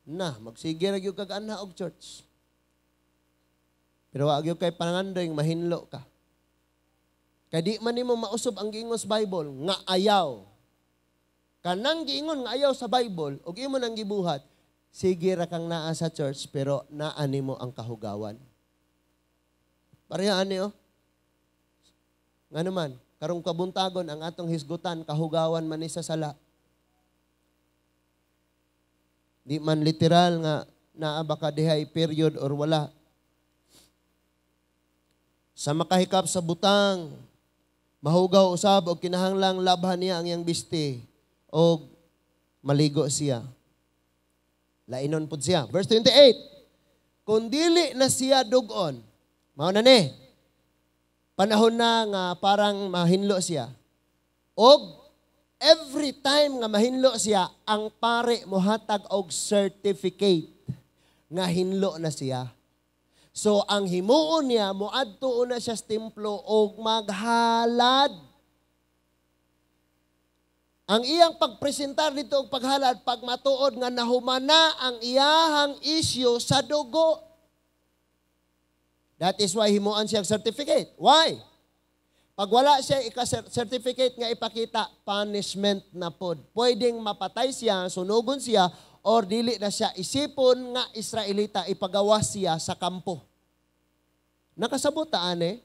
na magsige ra gyud kag anha og church. Pero wa gyud kay pangandoy mahinlo ka. Kay di man nimo mausob ang giingon sa Bible nga ayaw. Kanang giingon nga ayaw sa Bible ug imo nang gibuhat, sige ra kang naa sa church pero naa nimo ang kahugawan. Pareha ani oh. Ngano man, karong kabuntagon ang atong hisgutan kahugawan man ni sa sala. Di man literal nga naa ba ka dihay period or wala. Sa makahikap sa butang, mahugaw usab og kinahanglang labhan niya ang iyang bisti og maligo siya. Lainon pud siya. Verse 28. Kung dili na siya dugon, mao na ni. Panahon na nga parang mahinlo siya. Og every time nga mahinlo siya, ang pare mohatag og certificate nga hinlo na siya. So ang himuon niya, moadto na siya sa templo og maghalad. Ang iyang pagpresentar dito og paghalad, pag matuod nga nahumana ang iyahang isyu sa dugo. That is why himuan siya certificate. Why? Pag wala siya ika-certificate nga ipakita, punishment na pod. Pwedeng mapatay siya, sunugon siya, or dili na siya isipon nga Israelita, ipagawas siya sa kampo. Nakasabot ta ane?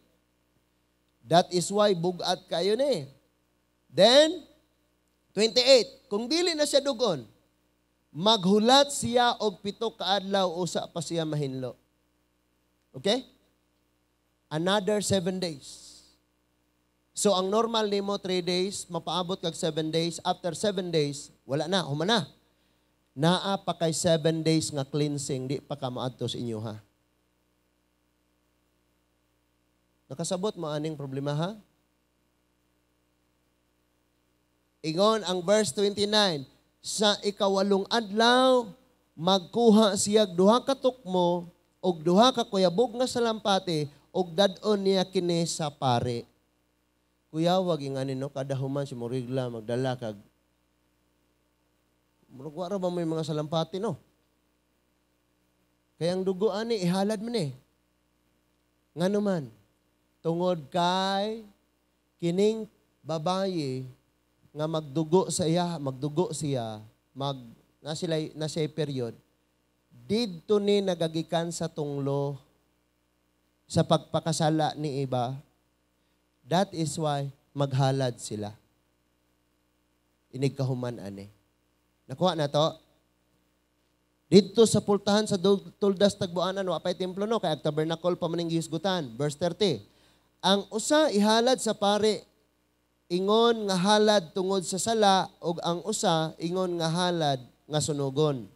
That is why bugat kayo ni. Then, 28, kung dili na siya dugon, maghulat siya og 7 ka adlaw usa pa siya mahinlo. Okay? Another 7 days. So ang normal nimo 3 days, mapaabot kag 7 days. After 7 days, wala na, humana. Naa pa kay 7 days nga cleansing, di pa ka moadto sa inyo ha. Nakasabot mo aning problema ha? Ingon ang verse 29, sa 8 adlaw magkuha siya 2 ka tukmo og 2 ka kuyabog nga salampati og dad-on niya kini sa pare. Kuya, wag ingani no, kada human si Morigla magdala kag murag wa ra ba may mga salampati no? Kaya ang dugo ani ihalad man eh. Ngano man, tungod kay kining babaye nga magdugo sa iya, magdugo siya, mag na sila na siya period. Didto ni nagagikan sa tunglo sa pagpakasala ni iba. That is why maghalad sila. Inigkahuman ani. Nakuha na to? Dito sa pultahan sa tuldas tagbuanan, wa pay templo no, kay ag tabernacle pa maning gihisgutan. Verse 30. Ang usa ihalad sa pare ingon nga halad tungod sa sala ug ang usa ingon nga halad nga sunugon.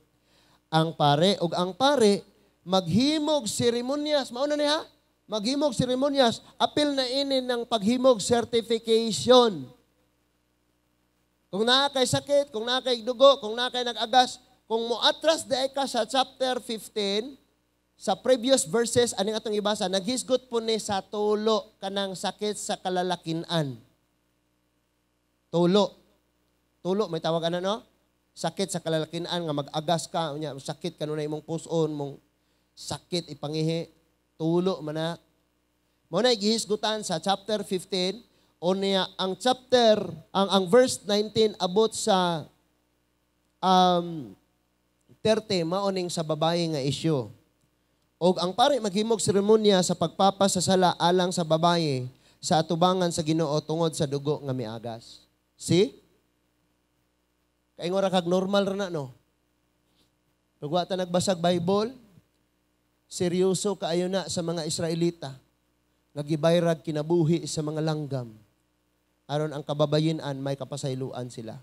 Ang pare ug ang pare maghimog seremonyas. Mao na ni ha? Maghimog seremonyas, apil na ini ng paghimog certification. Kung naa kay sakit, kung naa kay dugo, kung naa kay nag-agas, kung moatras di ka sa chapter 15, sa previous verses, aning atong ibasa, naghisgot po ni sa tulo kanang sakit sa kalalakinan. Tulo. Tulo, may tawag ana no? Sakit sa kalalakinan nga mag-agas ka, unya, sakit kanunay imong puson, mong sakit ipangihi, tulo man na. Mao na gihisgutan sa chapter 15, o niya ang chapter, ang verse 19 abot sa 30 mao ning sa babae nga issue. Og ang pari maghimog seremonya sa pagpapas sa sala alang sa babae sa atubangan sa Ginoo tungod sa dugo nga miagas. See? Kaingon ra kag normal ra na, no? Pag wa ta nagbasag Bible, seryoso kaayo na sa mga Israelita nga gibayrag kinabuhi sa mga langgam aron ang kababayen-an may kapasayloan sila.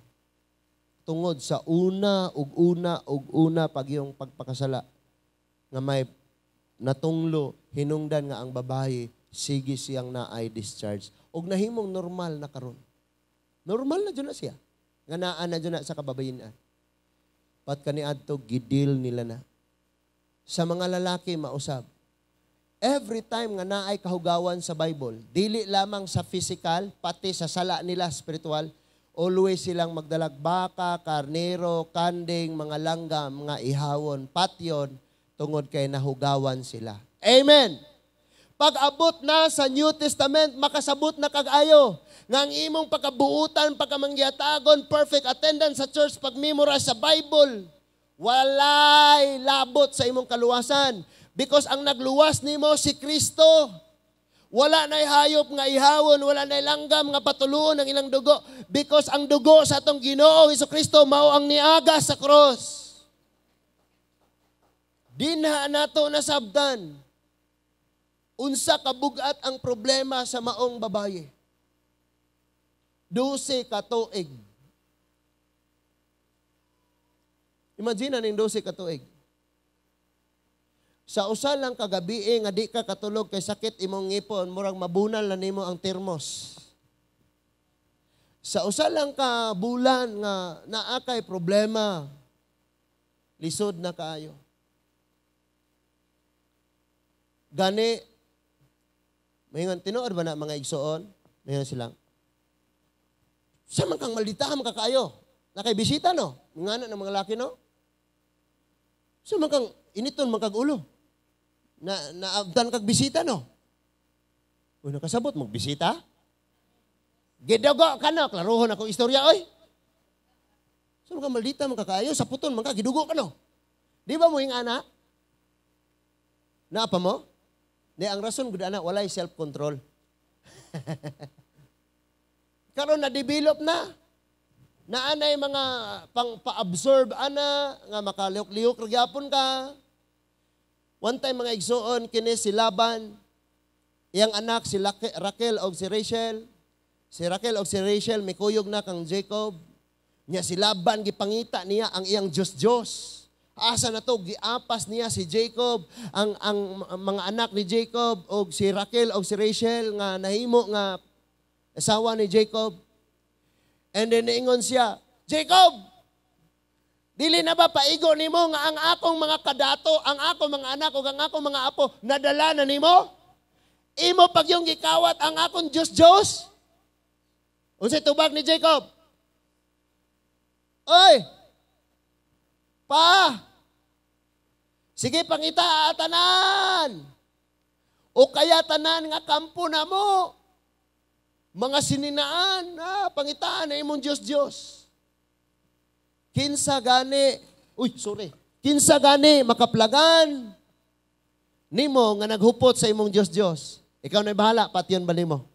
Tungod sa una ug una ug una pagyong pagpakasala nga may natunglo hinungdan nga ang babae sige siyang naay discharge ug nahimong normal na karon. Normal na jud na siya. Nga naa na jud na sa kababayen-an. Pat kaniadto gidil nila na. Sa mga lalaki mausab. Every time nga naay kahugawan sa Bible, dili lamang sa physical, pati sa sala nila spiritual, always silang magdalag baka, karnero, kanding, mga langgam, mga ihawon, patyon, tungod kay nahugawan sila. Amen! Pag-abot na sa New Testament, makasabot na kag-ayo. Nga ang imong pagkabuutan, pagkamangyatagon, perfect attendance sa church, pag-memorize sa Bible, walay labot sa imong kaluwasan. Because ang nagluwas nimo si Kristo. Wala na'y hayop nga ihawon, wala na'y langgam nga patuluon ang ilang dugo. Because ang dugo sa atong Ginoo Kristo mao ang niagas sa cross. Dinha nato nasabtan unsa kabugat ang problema sa maong babaye. 12 ka tuig. Imagine na ning 12 ka tuig. Sa usa lang kagabi nga di ka katulog kay sakit imong ngipon, murag mabunal na nimo ang termos. Sa usa lang ka bulan nga naa kay problema, lisod na kaayo. Gani, maingon, tinuod ba na mga igsoon? Maingon silang, sa man kang maldita man kakaayo? Nakay bisita no? Ngana ng mga laki no? Sa man kang initon man kag ulo? Na naabdan kag bisita no? Uy, nakasabot mo bisita? Gidugo ka no? Klaruhon akong istorya oy. Sa man kang maldita man kakaayo, sa puton man ka gidugo ka no? Di ba mo yung ana? Naa pa mo? Di, ang rason gud ana walay self-control. Karon na-develop na. Naanay mga pang pa-absorb ana nga makalihok-lihok ra gyapon ka. One time mga igsoon kini si Laban, iyang anak si Raquel og si Rachel. Si Raquel og si Rachel mikuyog na kang Jacob. Nya si Laban gipangita niya ang iyang Diyos-Diyos. Asa na to giapas niya si Jacob, ang mga anak ni Jacob og si Raquel og si Rachel nga nahimo nga asawa ni Jacob. And then niingon siya, Jacob, dili na ba paigo nimo nga ang akong mga kadato, ang akong mga anak ug ang akong mga apo nadala na nimo? Imo pagyong gikawat ang akong Diyos-Diyos? Unsay tubag ni Jacob? Oy! Pa! Sige, pangita tanan. O kaya tanan nga kampo na mo. Mga sininaan, pangitaan na imong Diyos-Diyos. Kinsa gani, uy, sorry. Kinsa gani makaplagan nimo nga naghupot sa imong Diyos-Diyos. Ikaw na bahala, patyon ba nimo?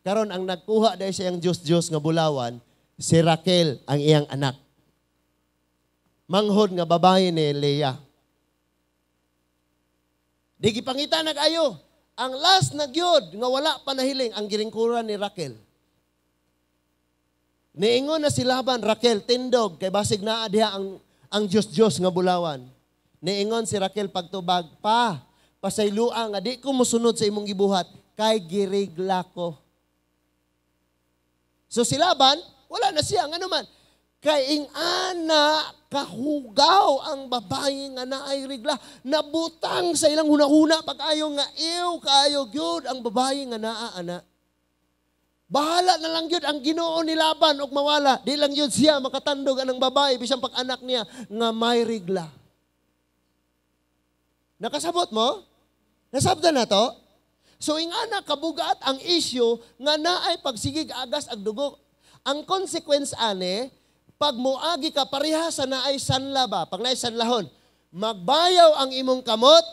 Karon ang nagkuha dahil sa iyang Diyos-Diyos nga bulawan, si Raquel ang iyang anak. Manghod nga babae ni Leah. Di gipangita nag-ayo. Ang last na gyud nga wala pa nahiling ang giringkuran ni Raquel. Niingon na si Laban, Raquel, tindog, kay basig naa diha ang Diyos-Diyos nga bulawan. Niingon si Raquel pagtubag, pa, pasayloa nga di ko mosunod sa imong gibuhat, kay girigla ko. So si Laban, wala na siya, ngano man, kay ing-ana kahugaw ang babae nga naay rigla, nabutang sa ilang hunahuna pag-ayo nga iw kaayo gyud ang babae nga naa ana. Bahala na lang gyud ang Ginoo ni Laban og mawala, di lang gyud siya makatandog anang babae bisan pag-anak niya nga may rigla. Nakasabot mo? Nasabdan na to? So ingana kabugat ang issue nga naay pagsigig agas ag dugo. Ang consequence ane, Pag muagi ka, pareha sa naay sanla ba? Pag naay sanlahon, magbayaw ang imong kamot,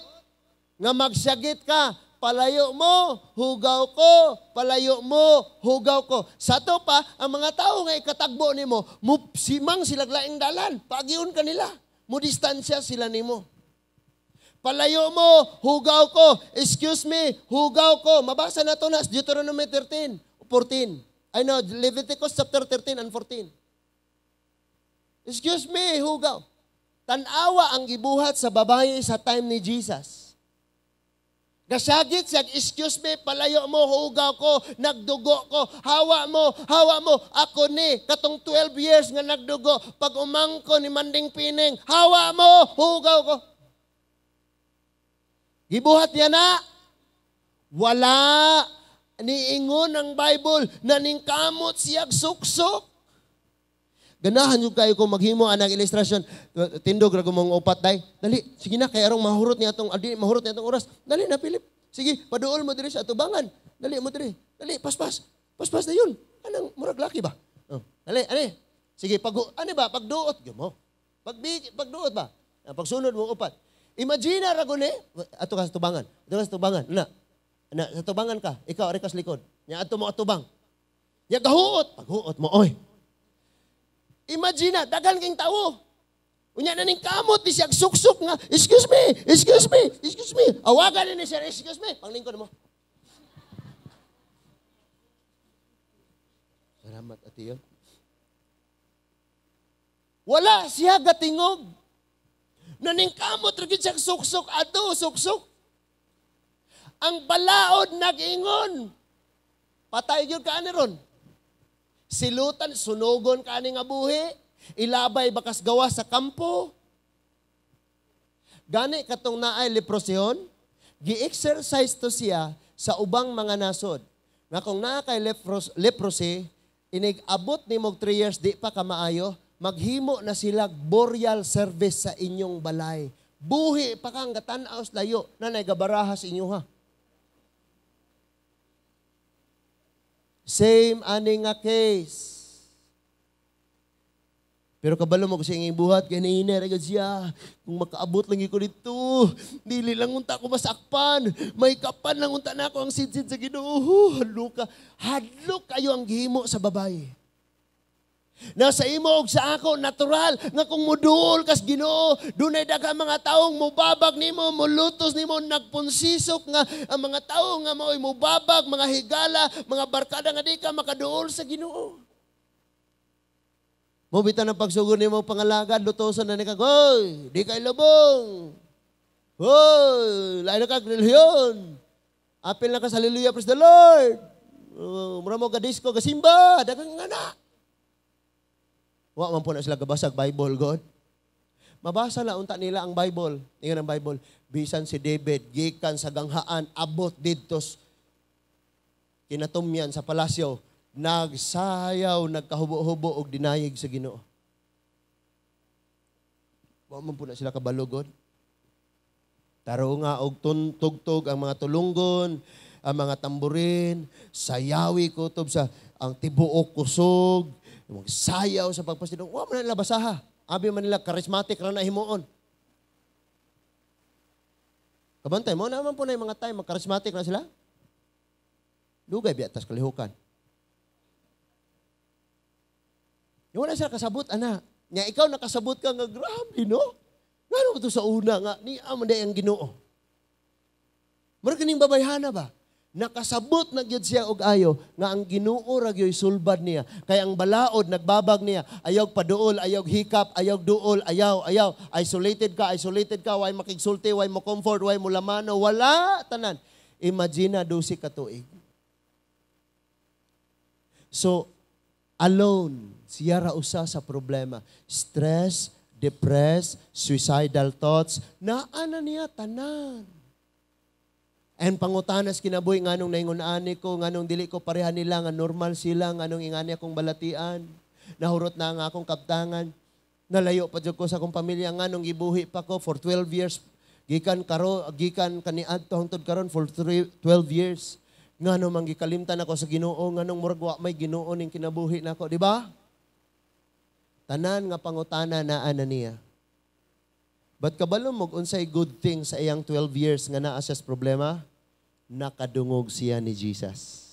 nga magsyagit ka, palayo mo, hugaw ko, palayo mo, hugaw ko. Sa to pa, ang mga tao nga ikatagbo nimo, simang sila laing dalan, pagiun ka nila, mudistansya sila nimo. Palayo mo, hugaw ko, excuse me, hugaw ko. Mabasa na to na Deuteronomy 13, 14. I know, Leviticus chapter 13 and 14. Excuse me, hugaw. Tanawa ang gibuhat sa babae sa time ni Jesus. Gasagit siya, excuse me, palayo mo, hugaw ko, nagdugo ko, hawa mo, ako ni, katong 12 years nga nagdugo, pag umangko ni Manding Pining, hawa mo, hugaw ko. Gibuhat niya na, wala, niingon ang Bible, naningkamot siyag suksok. Ganahan yung kayo kung maghimo anang ilustrasyon. Tindog ra mong upat day. Dali, sige na kay arong mahurot niya atong mahurot niya atong oras. Dali na Philip. Sige, paduol mo diri sa atubangan. Dali mo diri. Dali, paspas. Paspas na yun. Anang murag laki ba? Oh, dali, ani. Sige, pag ani ba pagduot gyud mo. Pagduot ba? Pagsunod mo upat. Imagine ra guni, ato ka sa tubangan. Ato ka sa tubangan. Na. Na sa tubangan ka, ikaw ari ka sa likod. Nya adto mo atubang. Nya gahuot, paghuot mo oy. Imagine na, daghan kayong tao. Unya na ning kamot, di siya suksok nga, excuse me, excuse me, excuse me. Awagan ni siya, excuse me. Panglingkod mo. Salamat, ate yun. Wala siya gatingog. Naningkamot, rin siya suksok, ato, suksok. Ang balaod nag-ingon. Patay yun ka ani ron. Silutan, sunugon ka ani nga buhi, ilabay bakas gawa sa kampo. Gani katong naay leprosyon, gi-exercise to siya sa ubang mga nasod. Nga kung naa kay leprosy, inig-abot nimog 3 years di pa ka maayo, maghimo na sila burial service sa inyong balay. Buhi pa kang gatan-aw sa layo, nanay gabarahas inyo ha. Same ani nga case. Pero kabalo mo kasi ang buhat, ganina, ragad siya. Kung makaabot lang ko dito, dili lang unta ko masakpan. May kapan lang unta na ako ang sidsid sa Ginoo. Hadlok ka. Hadlok kayo ang gihimo sa babae. Na sa imo og sa ako, natural, nga kung muduol kas Ginoo, dunay daghang mga taong mubabag nimo, mulutos nimo, nagpunsisok nga ang mga tawo nga mao'y mubabag, mga higala, mga barkada nga di ka makaduol sa Ginoo. Mobita ng pagsugod nimo pangalagad, lutosan na ni ka, hoy, di kay lubong. Hoy, lain na ka relihiyon. Apil na ka sa hallelujah, praise the Lord. Mura mo ka disco, kasimba, daghang nga na. Wa man po na sila gabasag Bible, God. Mabasa la unta nila ang Bible. Ingon ang Bible, bisan si David gikan sa ganghaan abot didto kinatumyan sa palasyo, nagsayaw, nagkahubo-hubo og dinayig sa Ginoo. Wa man po na sila kabalugod. Taro nga og tugtog ang mga tulunggon, ang mga tamburin, sayawi kutob sa ang tibuok kusog, magsayaw sa pagpasidong. Wa man nila basaha. Abi man nila charismatic ra na himuon. Kabantay mo naman po na yung mga time, mag-charismatic na sila. Dugay biya tas kalihukan. Yung wala sila kasabot, ana. Nya ikaw nakasabot ka nga grabe, no? Ngano to sa una nga ni man day ang Ginoo. Mura kining babayhana ba? Nakasabot na gyud siya og ayo nga ang Ginoo ra gyud sulbad niya. Kay ang balaod nagbabag niya, ayaw paduol, ayaw hikap, ayaw duol, ayaw, ayaw. Isolated ka, way makigsulti, way mo comfort, way mo lamano, wala tanan. Imagine na 12 ka tuig. So, alone, siya ra usa sa problema. Stress, depressed, suicidal thoughts, naa na niya tanan. And pangutanas kinabuhi, nganong naingon ani ko, nganong dili ko pareha nila, nga normal sila, nganong ingani akong balatian, nahurot na ang akong kaptangan, nalayo pa jud ko sa akong pamilya, nganong gibuhi pa ko for 12 years, gikan karo, gikan kaniadto hangtod karon for 12 years. Nganong man gikalimtan ako sa Ginoo, nganong murag wa may Ginoo ning kinabuhi nako, di ba? Tanan nga pangutana naa na niya. But kabalo mo unsay good thing sa iyang 12 years nga naa siya sa problema? Nakadungog siya ni Jesus.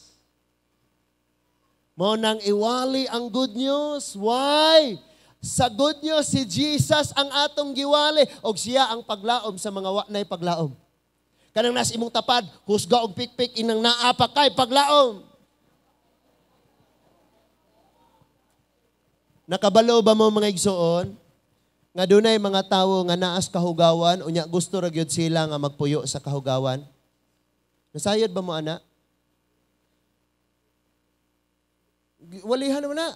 Mao nang iwali ang good news. Why? Sa good news, si Jesus ang atong giwali og siya ang paglaom sa mga wa nay paglaom. Kanang nas imong tapad, husga og pikpik inang naa pa kay paglaom. Nakabalo ba mo mga igsoon? Nga dunay mga tawo nga naas kahugawan, unya gusto ra gyud sila nga magpuyo sa kahugawan. Nasayod ba mo ana? Walihan naman na.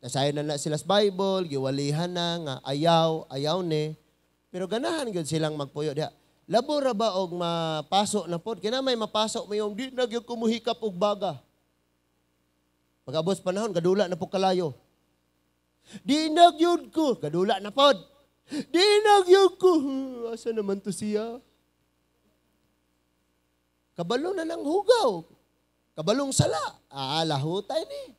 Nasayod na na sila sa Bible, giwalihan na nga ayaw, ayaw ni. Pero ganahan gyud silang magpuyo diha. Labo ra ba og mapaso na pod? Kina may mapaso mo yung di na gyud kumuhikap og baga. Pag-abot sa panahon, gadula na po kalayo. Di na gyud ko, gadula na pod. Di na gyud ko. Asa naman to siya? Kabalo na ng hugaw. Kabalong sala. Ah, lahutay ni.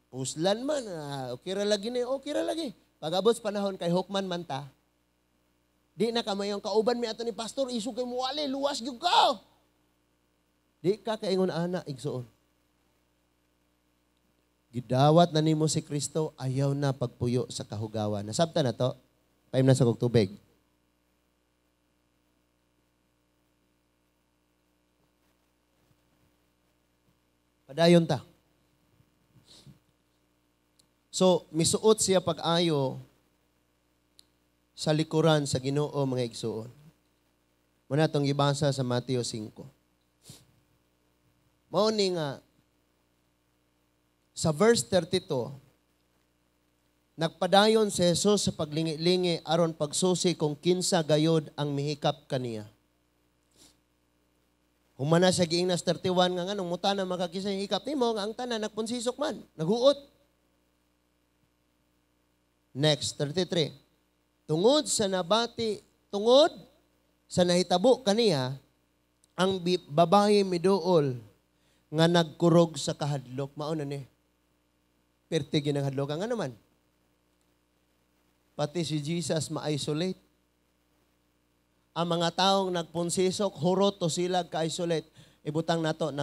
Puslan man. Ah, okay ra lagi ni, okay ra lagi. Pag-abot sa panahon kay hukman man ta, di na kamayong kauban mi ato ni pastor, isu kay muwali, luwas gyud ka. Di ka kaingon ana igsuon. Gidawat na nimo si Kristo, ayaw na pagpuyo sa kahugawan. Nasabta na to? Paim na sa kog tubig. Padayon ta. So, misuot siya pag-ayo sa likuran sa Ginoo mga igsuon. Muna itong gibasa sa Mateo 5. Mao ni nga sa verse 32, nagpadayon si Jesus sa paglingi-lingi aron pagsusi kung kinsa gayod ang mihikap kaniya. Humana siya giingnas 31 nga nganong muta na makakisa yung hikap nimo nga ang tanan nagpunsisok man, naghuot. Next, 33. Tungod sa nabati, tungod sa nahitabo kaniya, ang babae miduol nga nagkurog sa kahadlok. Mao na ni. Perti ginanghadlok nga naman. Pati si Jesus ma-isolate. Ang mga taong nagpunsisok, hurot o sila ka-isolate. Ibutang nato,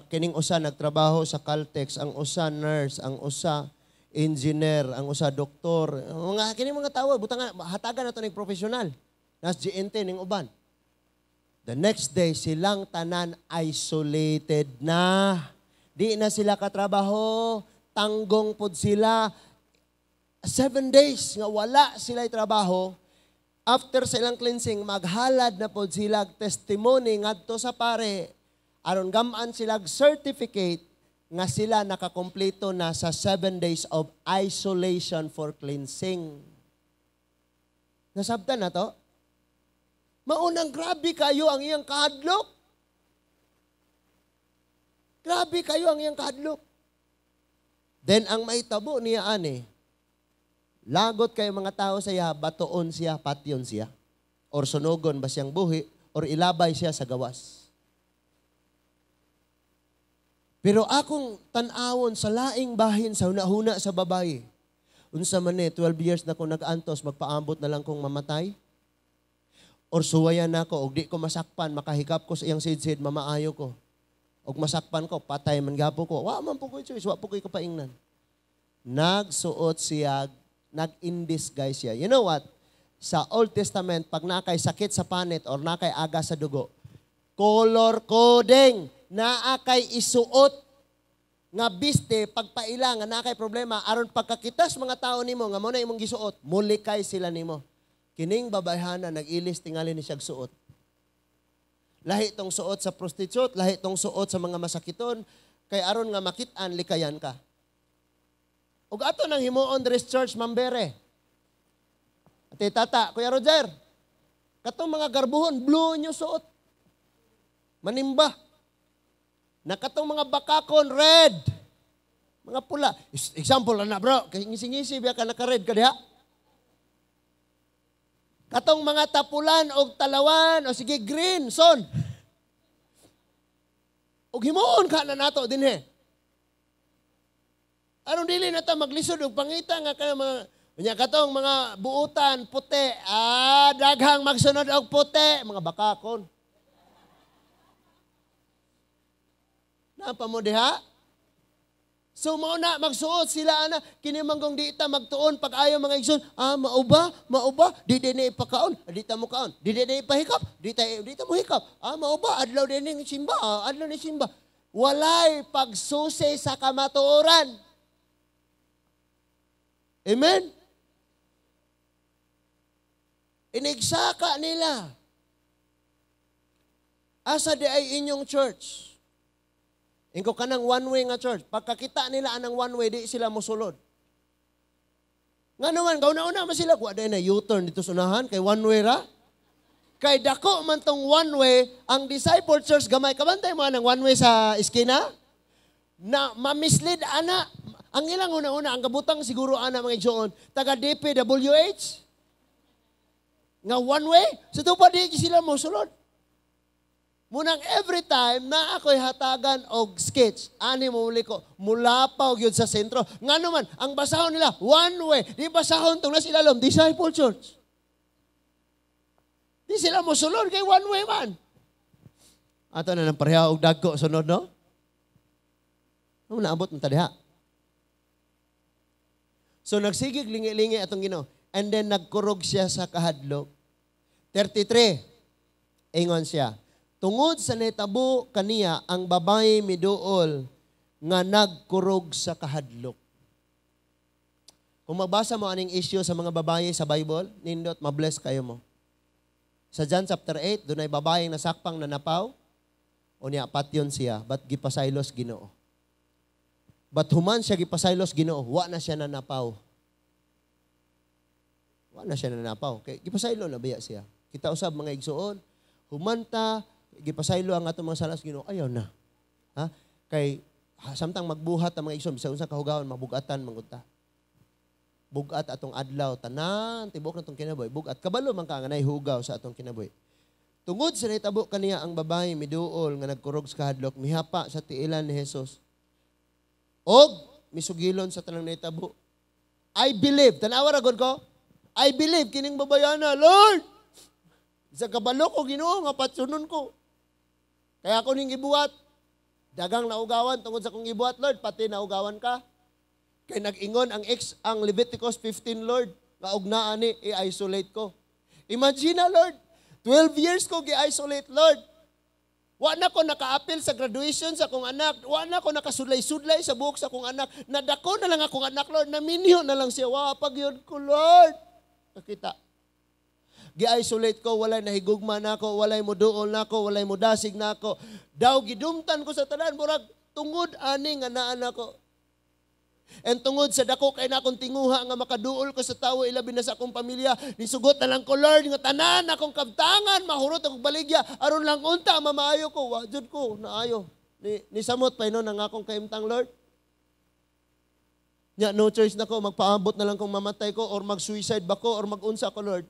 kining usa nagtrabaho sa Caltex, ang usa nurse, ang usa engineer, ang usa doktor. Mga kining mga tawo, butang hatagan nato ning profesional. Nas GNT ning uban. The next day silang tanan isolated na. Di na sila katrabaho, tanggong pod sila. 7 days nga wala sila trabaho. After silang cleansing, maghalad na pod sila testimony ngadto sa pare aron gamaan sila certificate nga sila nakakompleto na sa 7 days of isolation for cleansing. Nasabtan na to? Maunang grabe kayo ang iyang kahadlok. Grabe kayo ang iyang kahadlok. Then ang mahitabo niya ani, lagot kayo mga tao sa iya, batoon siya, patyon siya. Or sunugon ba siyang buhi, or ilabay siya sa gawas. Pero akong tan-awon sa laing bahin sa hunahuna sa babae. Unsa man ni, 12 years na ko nag-antos, magpaambot na lang kong mamatay. Or suwayan na ko, og di ko masakpan, makahikap ko sa iyang sidsid, mamaayo ko. Og masakpan ko, patay man gapo ko. Wa man po ko'y choice, wa po ko'y kapaingnan. Nagsuot siya, nag-in-disguise siya. You know what? Sa Old Testament, pag nakay sakit sa panit or nakay aga sa dugo, color coding, naa kay isuot nga biste pagpaila nga naa kay problema aron pagkakitas mga tao nimo nga mo na imong gisuot, mulikay sila nimo. Kining babayhana nag-ilis tingali ni siyag suot. Lahi tong suot sa prostitute, lahi tong suot sa mga masakiton, kay aron nga makit-an likayan ka. Ug ato nang himuon diri church mambere. Ate tata, Kuya Roger, katong mga garbuhon blue nyo suot. Manimba. Nakatong mga bakakon, red. Mga pula. Example na bro, kay ngisi-ngisi biya ka naka-red ka diha. Katong mga tapulan og talawan o sige green son. Og himuon ka na nato dinhi. Aron dili na ta maglisod og pangita nga kay mga Unya katong mga buutan puti, daghang magsunod og puti, mga bakakon. Napa mo diha? So mao na magsuot sila ana kini manggong di ta magtuon pag ayaw mga igsoon, mauba, di di na ipakaon, di ta mo kaon, di di na ipahikap, di ta mo hikap. Mauba adlaw din ning simba, adlaw ni simba. Walay pagsusi sa kamatuoran. Amen. Inigsaka nila. Asa di ay inyong church? Ingko kanang one way nga church. Pagkakita nila anang one way, di sila mosulod. Nga naman, kauna-una man sila, kuha na U-turn dito sa unahan, kay one way ra. Kay dako man tong one way, ang disciple church gamay. Kabantay mo anang one way sa iskina? Na ma-mislead ana. Ang ilang una-una, ang kabutang siguro ana mga igsoon, taga DPWH. Nga one way, sa so, pa di sila mosulod. Munang every time na ako'y hatagan og sketch, ani mo uli ko, mulapaw yun sa sentro. Nga naman, ang basahon nila, one way. Di basahon itong nasa ilalom, disciple church. Di sila mosulod kay one way man. Ato na ng pareha og dagko sunod, no? Ano naabot ng tadiha? So nagsigig lingi-lingi atong Ginoo. And then nagkurog siya sa kahadlok. 33, ingon siya, tungod sa nitabo kaniya ang babae miduol nga nagkurog sa kahadlok. Kung magbasa mo aning issue sa mga babae sa Bible, nindot, mabless kayo mo. Sa John chapter 8, dunay babaeng nasakpang nanapaw, o niya, patyon siya, but gipasaylos Ginoo. But human siya gipasaylos Ginoo, wa na siya nanapaw. Wa na siya nanapaw. Kay gipasaylo na biya siya. Kita usab mga igsuon, humanta, gipasaylo ang atong mga sala sa Ginoo, ayaw na. Ha? Kay samtang magbuhat ang mga igsoon, bisan unsa kahugawan, mabugatan man gud ta. Bugat atong adlaw, tanan tibuok natong kinabuhi, bugat kabalo man ka nga nahihugaw sa atong kinabuhi. Tungod sa nahitabo kaniya ang babae miduol nga nagkurog sa kahadlok, mihapa sa tiilan ni Jesus. Og misugilon sa tanang nahitabo. I believe, tanawa ra gud ko. I believe kining babayana, Lord. Sa kabalo ko Ginoo nga patsunon ko. Kaya ako ning gibuhat. Dagang naugawan tungod sa akong gibuhat, Lord, pati naugawan ka. Kay nag-ingon ang ex ang Leviticus 15, Lord, nga og naa ni i-isolate ko. Imagine na, Lord, 12 years ko gi-isolate, Lord. Wa na ko naka-appeal sa graduation sa akong anak. Wa na ko nakasulay-sudlay sa buhok sa akong anak. Nadako na lang akong anak, Lord. Naminyo na lang siya. Wa pag yun ko, Lord. Nakita. Gi-isolate ko, walay nahigugma na ako, walay muduol na ako, walay mudasig na ako. Daw gidumtan ko sa tanan, murag tungod ani nga naan ako. And tungod sa dako kay na akong tinguha nga makaduol ko sa tawo, ilabi na sa akong pamilya, nisugot na lang ko, Lord, nga tanan akong kabtangan, mahurot akong baligya, aron lang unta mamaayo ko, wa jud ko naayo. Ni samot pa inon ang akong kaimtang, Lord. Nya no choice na ko, magpaabot na lang kung mamatay ko or mag-suicide ba ko or mag-unsa ko, Lord.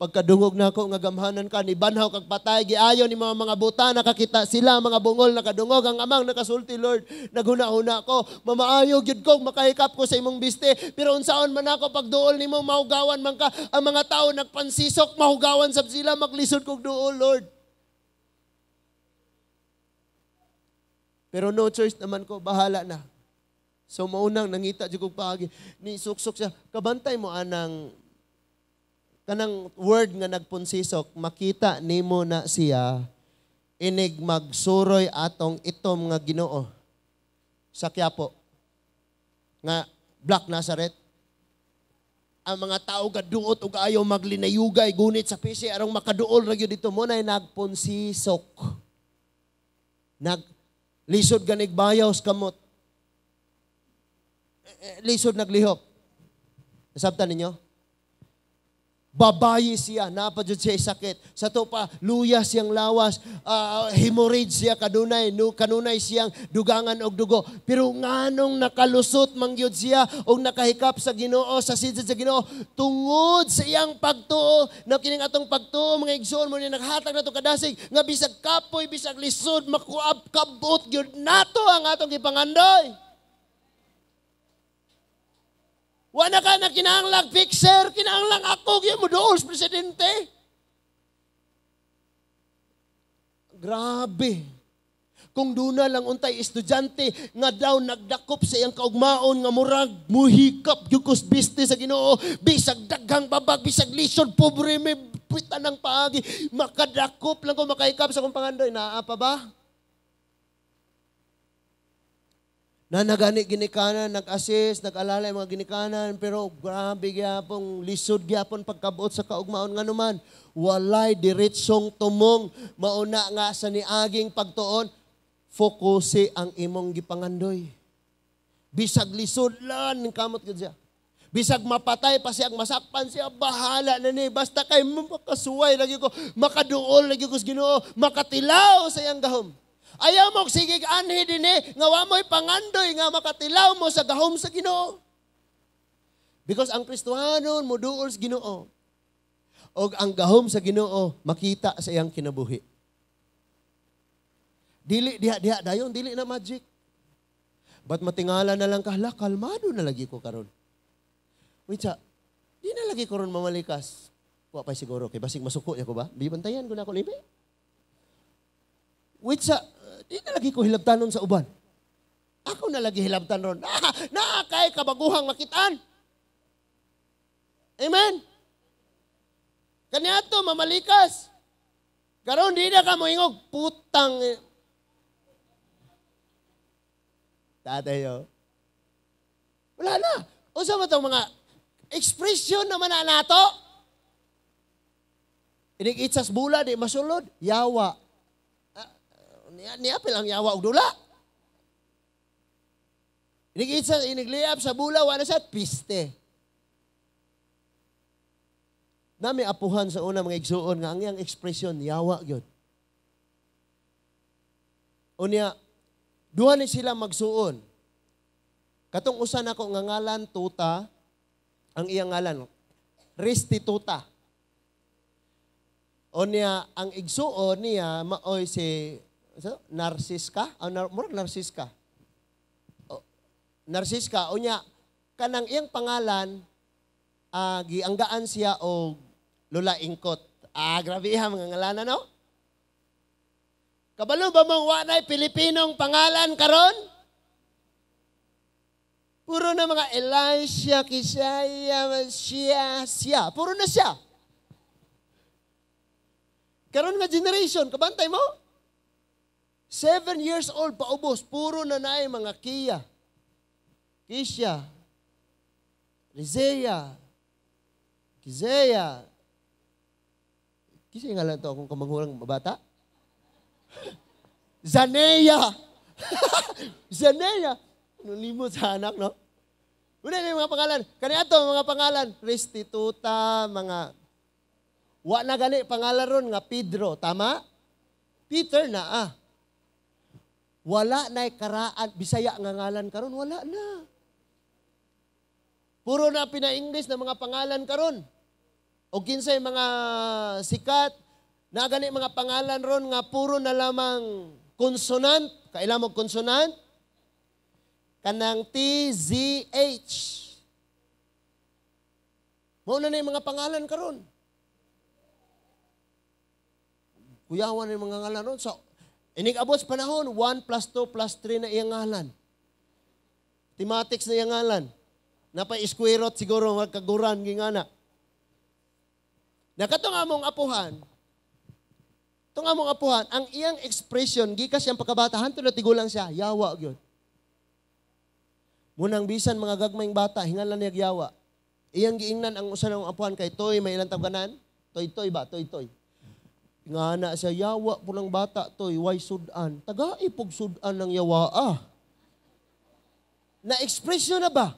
Pagkadungog na ako nga gamhanan ka, ni banhaw kag patay, giayo ni mga buta, nakakita sila, mga bungol, nakadungog, ang amang nakasulti, Lord. Naghuna-huna ko, mamaayo gyud ko, makahikap ko sa imong biste, pero unsaon man ako, pagduol nimo, mahugawan man ka, ang mga tao nagpansisok, mahugawan sab sila, maglisod kog duol, Lord. Pero no choice naman ko, bahala na. So maunang nangita jud kog paagi, ni suksok siya, kabantay mo anang kanang word nga nagpunsisok, makita nimo na siya inig magsuroy atong itom nga Ginoo sa Quiapo nga Black Nazareth. Ang mga tao gaduot ug ayaw maglinayugay gunit sa pisi arong makaduol ra gyud dito mo nay nagpunsisok. Naglisod ganig bayaw sa kamot. Lisod naglihok. Nasabtan ninyo? Babayi siya, napa jud siya sakit. Sa to pa, luya siyang lawas, hemorrhage siya kadunay, kanunay siyang dugangan og dugo. Pero nganong nakalusot man gyud siya og nakahikap sa Ginoo, sa sidsid sa Ginoo, tungod sa iyang pagtuo, na kining atong pagtuo mga igsoon mo ni naghatag nato kadasig nga bisag kapoy, bisag lisod, makuab kabot gyud nato ang atong gipangandoy. Wala ka na kinahanglang fixer, kinahanglang ako gyud mo duol sa presidente. Grabe. Kung duna lang untay estudyante nga daw nagdakop sa iyang kaugmaon nga murag muhikap gyud kos business sa Ginoo, bisag daghang babag, bisag lisod, pobre may pitan ng paagi, makadakop lang ko makahikap sa akong pangandoy, naa pa ba? Na nagani ginikanan, nag-assist, nag-alala mga ginikanan, pero grabe gyapon, lisod gyapon pagkabuot sa kaugmaon nga naman. Walay diretsong tumong, mauna nga sa niaging pagtuon, focus ang imong gipangandoy. Bisag lisod lan, kamot gud siya. Bisag mapatay pa siya, masakpan siya, bahala na ni. Basta kay makasuway lagi ko, makaduol lagi ko sa Ginoo, makatilaw sa iyang gahom. Ayaw mo sige anhi dinhi nga wa mo'y pangandoy nga makatilaw mo sa gahom sa Ginoo. Because ang Kristohanon moduol sa Ginoo. Og ang gahom sa Ginoo makita sa iyang kinabuhi. Dili diha-diha dayon, dili na magic. But matingala na lang ka, hala, kalmado na lagi ko karon. Wait sa, di na lagi ko ron mamalikas. Wa pa siguro kay basig masuko niya ko ba? Bibantayan ko na ako libi. Wait sa, di na lagi ko hilabtanon sa uban. Ako na lagi hilabtan ron. Naa kay kabaguhang makitaan. Amen? Kaniadto mamalikas. Karon di na ka moingog, putang tatayo. Wala na. Unsa man tong mga expression naman na nato? Inig itsas bula di masulod, yawa. Niapil ang yawa og dula. Inig itsas, inigliap sa bula, wala sa piste. Nami apuhan sa una mga igsuon nga ang iyang ekspresyon yawa gyud. Unya, duha ni sila magsuon. Katong usa nako nga ngalan Tuta, ang iyang ngalan Restituta. Unya, ang igsuon niya maoy si so, Narsiska, o murag Narsiska. O, Narsiska, unya kanang iyang pangalan gianggaan siya og Lola Ingkot. Grabe ha mga ngalanan, no? Kabalo ba mong wanay Pilipinong pangalan karon? Puro na mga Elisha, Kisaya, siya, siya. Puro na siya. Karon nga generation, kabantay mo? 7 years old paubos, puro na naay mga Kia, Kisha, Rizea, Kizeya. Kisa nga lang to akong kamanghurang bata? Zaneya. Zaneya. Ano limot sa anak, no? Una na yung mga pangalan. Kani ato mga pangalan, Restituta, mga wa na gani pangalan ron nga Pedro, tama? Peter na ah. Wala na'y karaan, Bisaya nga ngalan karon, wala na. Puro na pina-English na mga pangalan karon. O kinsay mga sikat, na gani mga pangalan ron nga puro na lamang consonant. Kaila mo consonant? Kanang T, Z, H. Mao na yung mga pangalan karon. Kuyawan na yung mga ngalan ron. So, inig-abot sa panahon, 1 + 2 + 3 na iyang ngalan. Mathematics na iyang ngalan. Napa-square root siguro, magkaguran, gingana. Nakatong among apuhan, itong among apuhan, ang iyang expression, gikas siyang pagkabata, hanto na tigulang siya, yawa gyud. Munang bisan mga gagmayng bata, hingalan niya yawa. Iyang giingnan ang usa ng apuhan kay Toy, may ilang tawganan? Toy-toy ba? Toy-toy. Ngana siya, yawa po ng bata, Toy, way sudan. Taga-ipog sudan ng yawa, ah. Na-expression na ba?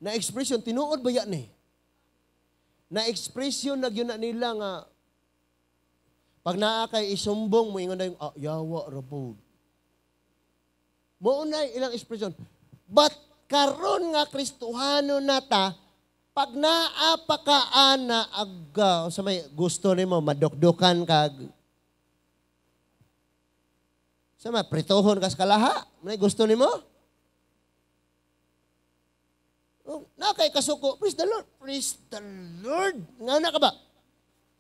Na-expression, tinuod ba yan eh? Na-expression na yun na nila nga, pag naa kay isumbong, mo ingon na yung, yawa, rabod. Mo na ilang expression. But karon nga Kristohano nata, pag naa pa ka ana aga, sa may gusto nimo madukdukan kag sa may pritohon kas kalaha, may gusto nimo? Na kay kasuko, praise the Lord. Praise the Lord. Nga na ka ba?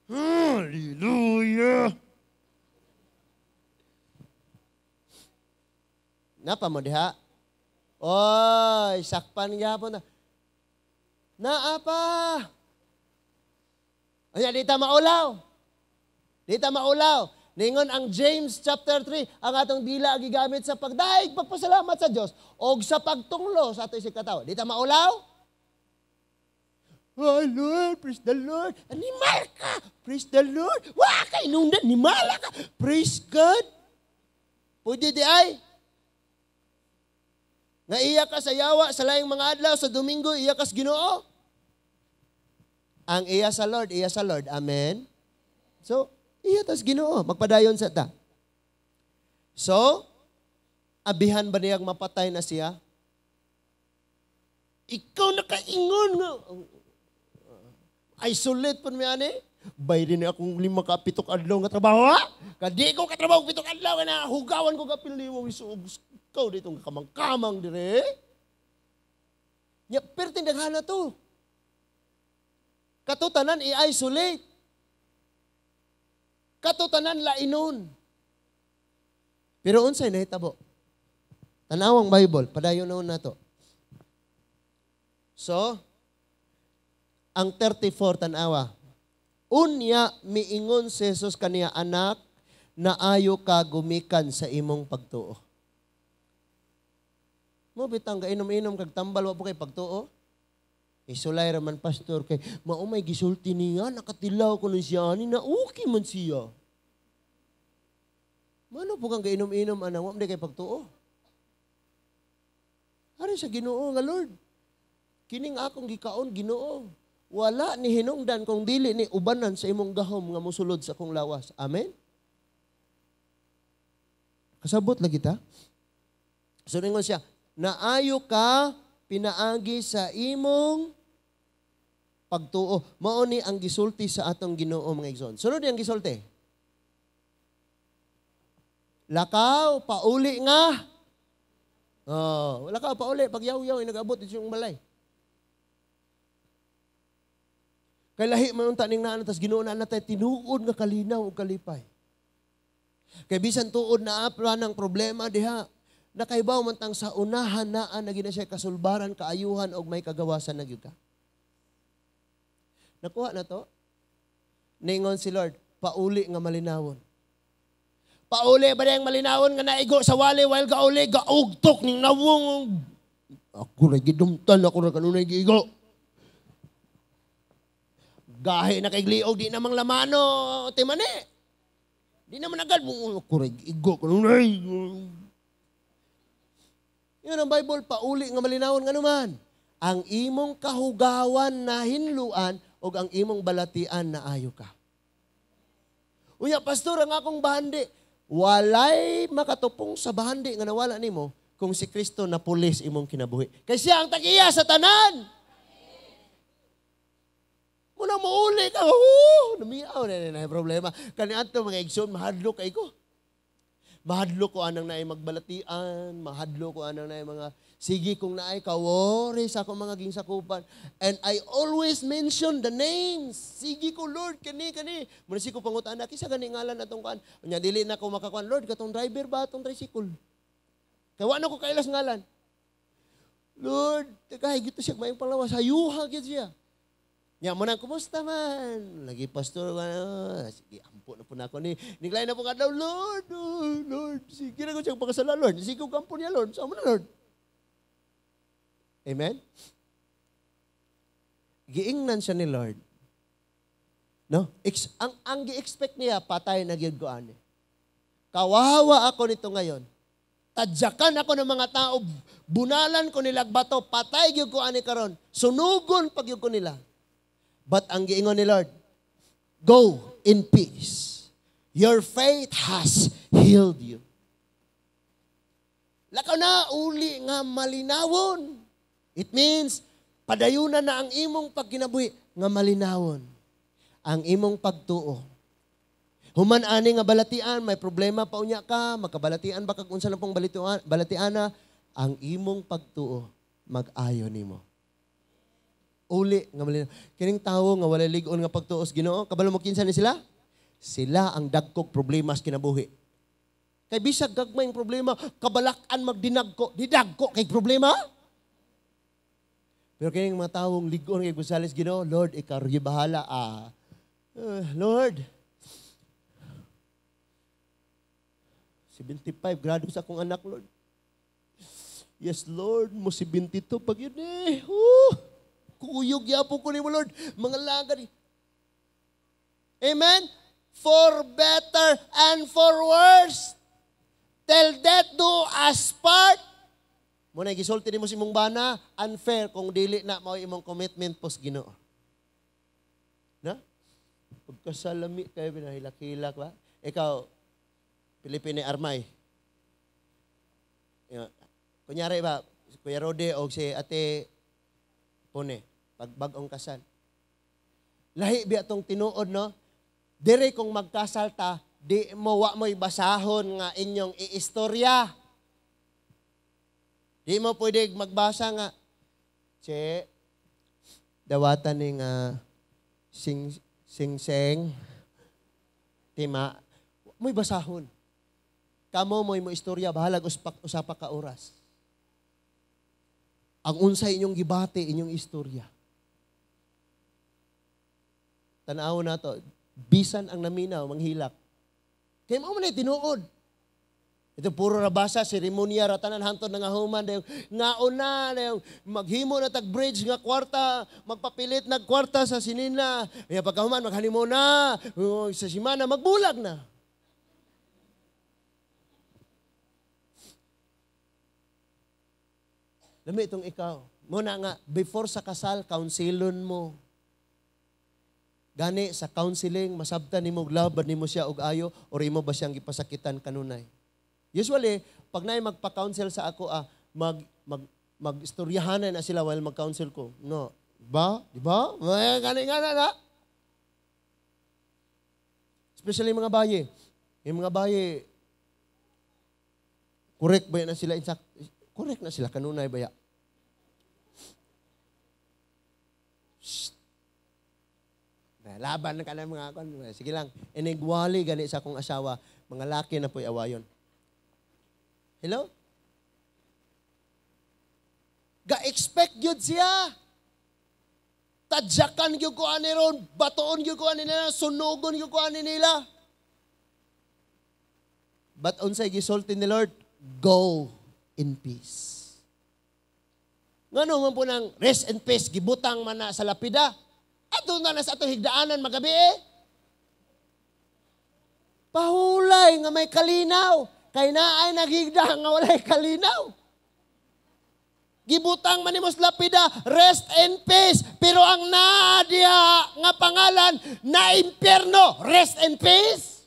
Hallelujah. Napa mo diha? Oy, sakpan gyapon na. Naa pa. Anya, di ta maulaw. Di ta maulaw. Ningon ang James chapter 3, ang atong dila gigamit sa pagdaig, pagpasalamat sa Dios og sa pagtunglo sa ato isig katawo. Di ta maulaw? Oh Lord, praise the Lord. Animal ka. Praise the Lord. Wa kay nungdan nimala ka. Praise God. Pwede di ay. Nga iya ka sa yawa sa laing mga adlaw sa Domingo, iya ka sa Ginoo. Ang iya sa Lord, iya sa Lord. Amen. So, iya tas Ginoo, magpadayon sa ta. So, abihan ba niyang mapatay na siya? Ikaw nakaingon nga. Isolate po mi ani. Bay din akong 5 ka 7 adlaw nga trabaho ha. Kadi ko katrabaho 7 adlaw na hugawan ko kapil nimo isuog ikaw dito nga kamang-kamang dire. Nya perting daghana to. Kato tanan i-isolate. Kato tanan lainon. Pero unsay nahitabo? Tanawang Bible, padayon noon nato. So, ang 34 tanawa. Unya miingon si Jesus kaniya, anak, naayo ka gumikan sa imong pagtuo. Mo bitang gainom-inom kag tambal wa po kay pagtuo. Isulay ra man pastor kay mao may gisulti niya, nakatilaw ko nun siya ani na okay man siya. Mano po kang gainom-inom anang wa man kay pagtuo. Ari sa Ginoo nga Lord. Kining akong gikaon Ginoo. Wala ni hinungdan kung dili ni ubanan sa imong gahom nga mosulod sa akong lawas. Amen? Kasabot lagi ta? So ningon siya, naayo ka pinaagi sa imong pagtuo. Mao ni ang gisulti sa atong Ginoo mga igsoon. Sunod ang gisulti. Lakaw, pauli nga. Oh, lakaw, pauli. Pag yaw-yaw, nag-abot yung balay. Kay lahi man unta ning naan tas Ginoo na natay tinuod nga kalinaw ug kalipay. Kay bisan tuod na apra ng problema diha, nakaibaw man tang sa unahan naa na gina siya kasulbaran, kaayuhan og may kagawasan na gyud ka. Nakuha na to? Ningon si Lord, pauli nga malinawon. Pauli ba diyang malinawon nga naigo sa wali while gauli gaugtok ning nawong. Ako ra gidumtan, ako ra kanunay giigo. Gahi na kay gliog, di namang lamano, timani. Di naman agad, kurig, igo, kanunay. Yun ang Bible, pauli nga malinawon nga naman. Ang imong kahugawan na hinluan o ang imong balatian na ayo ka. Unya, pastor, ang akong bahandi, walay makatupong sa bahandi nga nawala nimo kung si Kristo na pulis imong kinabuhi. Kay siya ang tag-iya sa tanan. Muna mauli ka, oh, namiyaw na na problema. Kani adto mga igsoon, mahadlok kay ko. Mahadlok ko anang naay magbalatian, mahadlok ko anang naay mga, sige kung naay kawori sa akong mga gingsakupan. And I always mention the names. Sige ko, Lord, kani, kani. Muna si ko pangutan na, kisa gani ngalan atong kuan. Unya, dili na ko makakuan, Lord, katong driver ba atong tricycle? Kaya wala ko kailas ngalan. Lord, teka, higit siya, mayong panglawas, hayuha gid siya. Nya mo na, kumusta man? Lagi pastor, sige, ampo na po na ako ni. Niglay na po ka daw, Lord, oh, Lord, sige na ko siyang pagkasala, Lord. Sige ko kampo niya, Lord. Sama na, Lord. Amen? Giingnan siya ni Lord. No? Ang gi-expect niya, patay na gyud ko ani. Kawawa ako nito ngayon. Tadyakan ako ng mga tao, bunalan ko nilag bato, patay gyud ko ani karon. Sunugon pag gyud ko nila. But ang giingon ni Lord, go in peace. Your faith has healed you. Lakaw na, uli nga malinawon. It means, padayunan na ang imong pagkinabuhi nga malinawon. Ang imong pagtuo. Human ani nga balatian, may problema pa unya ka, magkabalatian ba kag unsa na pong balatiana, ang imong pagtuo mag-ayo nimo. Uli nga malinaw. Kining tawo nga walay lig-on nga pagtuo sa Ginoo, kabalo mo kinsa ni sila? Sila ang dagkog problema sa kinabuhi. Kay bisag gagmayng problema, kabalak-an magdinagko, didagko kay problema. Pero kining mga tawong lig-on kay gusali sa Ginoo, Lord, ikaw rin bahala. Lord, 75 grados akong anak, Lord. Yes, Lord, mo 72 pag yun eh. Kuyog yapo ko ni mo, Lord. Mga lagad. Amen? For better and for worse. Till death do us part. Muna, gisulti nimo sa imong bana, unfair kung dili na mao imong commitment pos Ginoo. Na? Pagkasalami kayo, binahilak-hilak ba? Ikaw, Pilipine Armay. Kunyari ba, Kuya Rode o si Ate Pone, pagbag-ong kasal. Lahi biya tong tinuod, no? Dire kung magkasal ta, di mo wa mo'y basahon nga inyong iistorya. Di mo pwede magbasa nga, che, dawatan ni nga sing-seng, tima, mo'y basahon. Kamo mo'y mo istorya, bahalag usapa ka oras. Ang unsay inyong gibati, inyong istorya. Tanaw na to, bisan ang naminaw, manghilak. Kaya mo man ay tinuod. Ito puro rabasa, seremonya, ratanan, hantod na nga human, dayong ngauna, dayong maghimo na tag-bridge nga kwarta, magpapilit na kwarta sa sinina, kaya pagkahuman, maghanimo na, sa simana, magbulag na. Lami itong ikaw. Muna nga, before sa kasal, counselon mo. Gani, sa counseling, masabtan nimo, love ba nimo siya og ayo, or imo ba siyang gipasakitan kanunay? Usually, pag naay magpa-counsel sa ako, mag-istoryahanan na sila while mag-counsel ko. No. Ba? Di ba? Gani nga na, na. Especially mga baye. Yung mga baye, correct ba na sila? Correct na sila kanunay ba ya? Shh. Laban na ka na mga kon. Sige lang. Inigwali gani sa akong asawa. Mga laki na po'y awayon. Hello? Ga-expect yun siya. Tadyakan yun ko ani ron. Batoon yun ko ani nila. Sunugon yun ko ani nila. But unsay gisulti ni Lord, go in peace. Ngano man po nang rest and peace, gibutang man na sa lapida. Ato na sa atong higdaanan magabi eh. Pahulay nga may kalinaw. Kay naay naghigda nga walay kalinaw. Gibutang man nimo sa lapida, rest in peace. Pero ang naa diha nga pangalan na impyerno, rest in peace.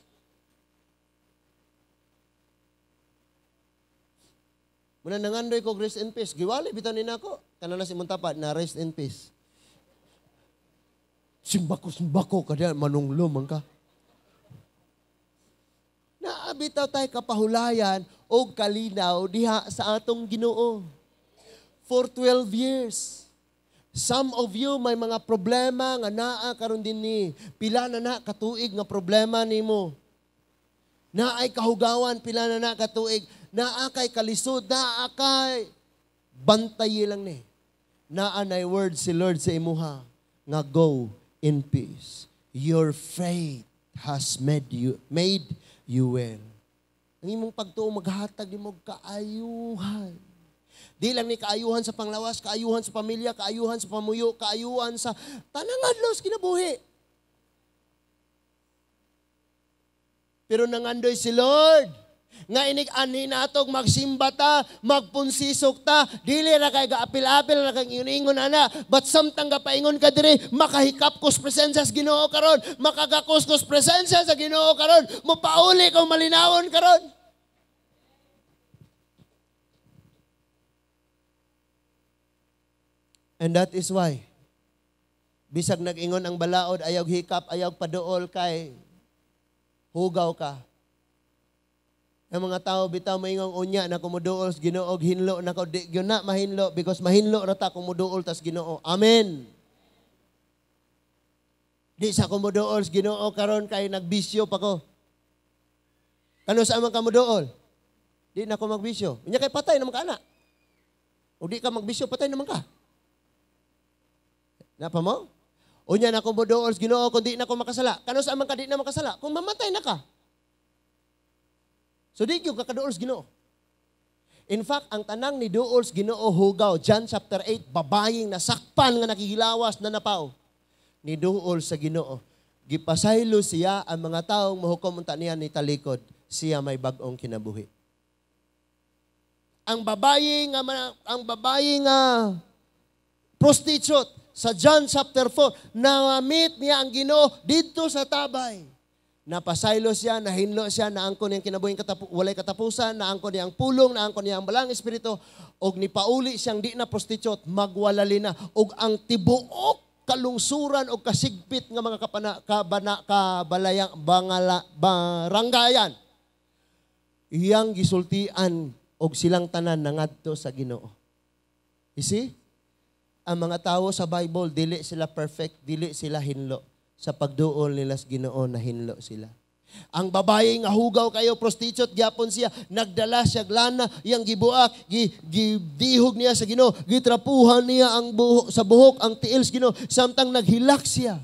Muna nangandoy ko rest in peace. Giwali bitaw ni nako. Kana na si imong tapat na rest in peace. Simbako kadya manunglo man ka. Naabitaw tayo kapahulayan o kalinaw diha sa atong Ginoo. For 12 years. Some of you may mga problema nga naa karon dinhi. Pila na na katuig nga problema nimo. Naay kahugawan, pila na na katuig. Naa kay kalisod, naa kay bantayi lang ni. Naa nay word si Lord sa imuha nga go in peace. Your faith has made you well. Ang imong pagtuo maghatag nimo kaayuhan. Di lang ni kaayuhan sa panglawas, kaayuhan sa pamilya, kaayuhan sa pamuyo, kaayuhan sa tanang adlaw sa kinabuhi. Pero nangandoy si Lord nga inig-anhi natog magsimba ta, magpunsisok ta, dili ra kay gaapil-apil ra kay ingon ana, but samtang gapaingon ka diri, makahikap kus presensya sa Ginoo karon, makagakos kus presensya sa Ginoo karon, mopauli kung malinawon karon. And that is why bisag nag-ingon ang balaod, ayaw hikap, ayaw paduol kay hugaw ka. Ang mga tao bitaw maingong unya na kumuduol sa Ginoo, hinlo na ko, di gyud na mahinlo because mahinlo ra ta kumuduol tas Ginoo. Amen. Di sa ko moduol sa Ginoo karon kay nagbisyo pa ko. Kano sa man ka moduol? Di na ko magbisyo. Unya kay patay naman ka ana. O di ka magbisyo, patay naman ka. Napa mo? Unya na ko moduol sa Ginoo kung di na ko makasala. Kano sa man ka di na makasala? Kung mamatay na ka. So di gyud ka kaduol sa Ginoo. In fact, ang tanang ni duol sa Ginoo hugaw, John chapter 8, babayeng nasakpan nga nakigilawas na napaw. Ni duol sa Ginoo. Gipasaylo siya ang mga taong mohukom unta niya ni talikod, siya may bag-ong kinabuhi. Ang babae nga prostitute sa John chapter 4, na-meet niya ang Ginoo didto sa tabay. Napasaylo siya, nahinlo siya, naangkon niyang kinabuhing walay katapusan, naangkon niya ang pulong, naangkon niya ang Balaang Espiritu, og nipauli siyang di na prostitute, magwalali na, og ang tibuok kalungsuran og kasigpit nga mga kapana, kabana, kabalayang, bangala, baranggayan, iyang gisultian og silang tanan nangadto sa Ginoo. You see? Ang mga tao sa Bible, dili sila perfect, dili sila hinlo. Sa pagduol nila sa Ginoo, nahinlo sila. Ang babae nga hugaw kayo, prostitute, gyapon siya, nagdala siya lana, iyang gibuak, gidihog niya sa Ginoo, gitrapuhan niya ang buhok, sa buhok ang tiil sa Ginoo, samtang naghilak siya.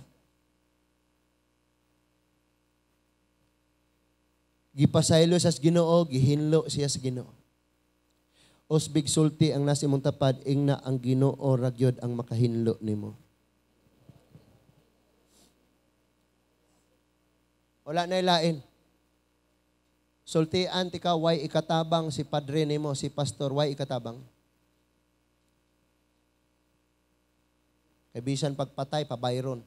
Gipasaylo sa Ginoo, gihinlo siya sa Ginoo. Usbig sulti ang nasa imong tapad, ingna ang Ginoo ra gyud ang makahinlo nimo. Wala na ilain. Sultian ti ka, way ikatabang si padre nimo, si pastor, way ikatabang. Kay bisan pagpatay, pabayron.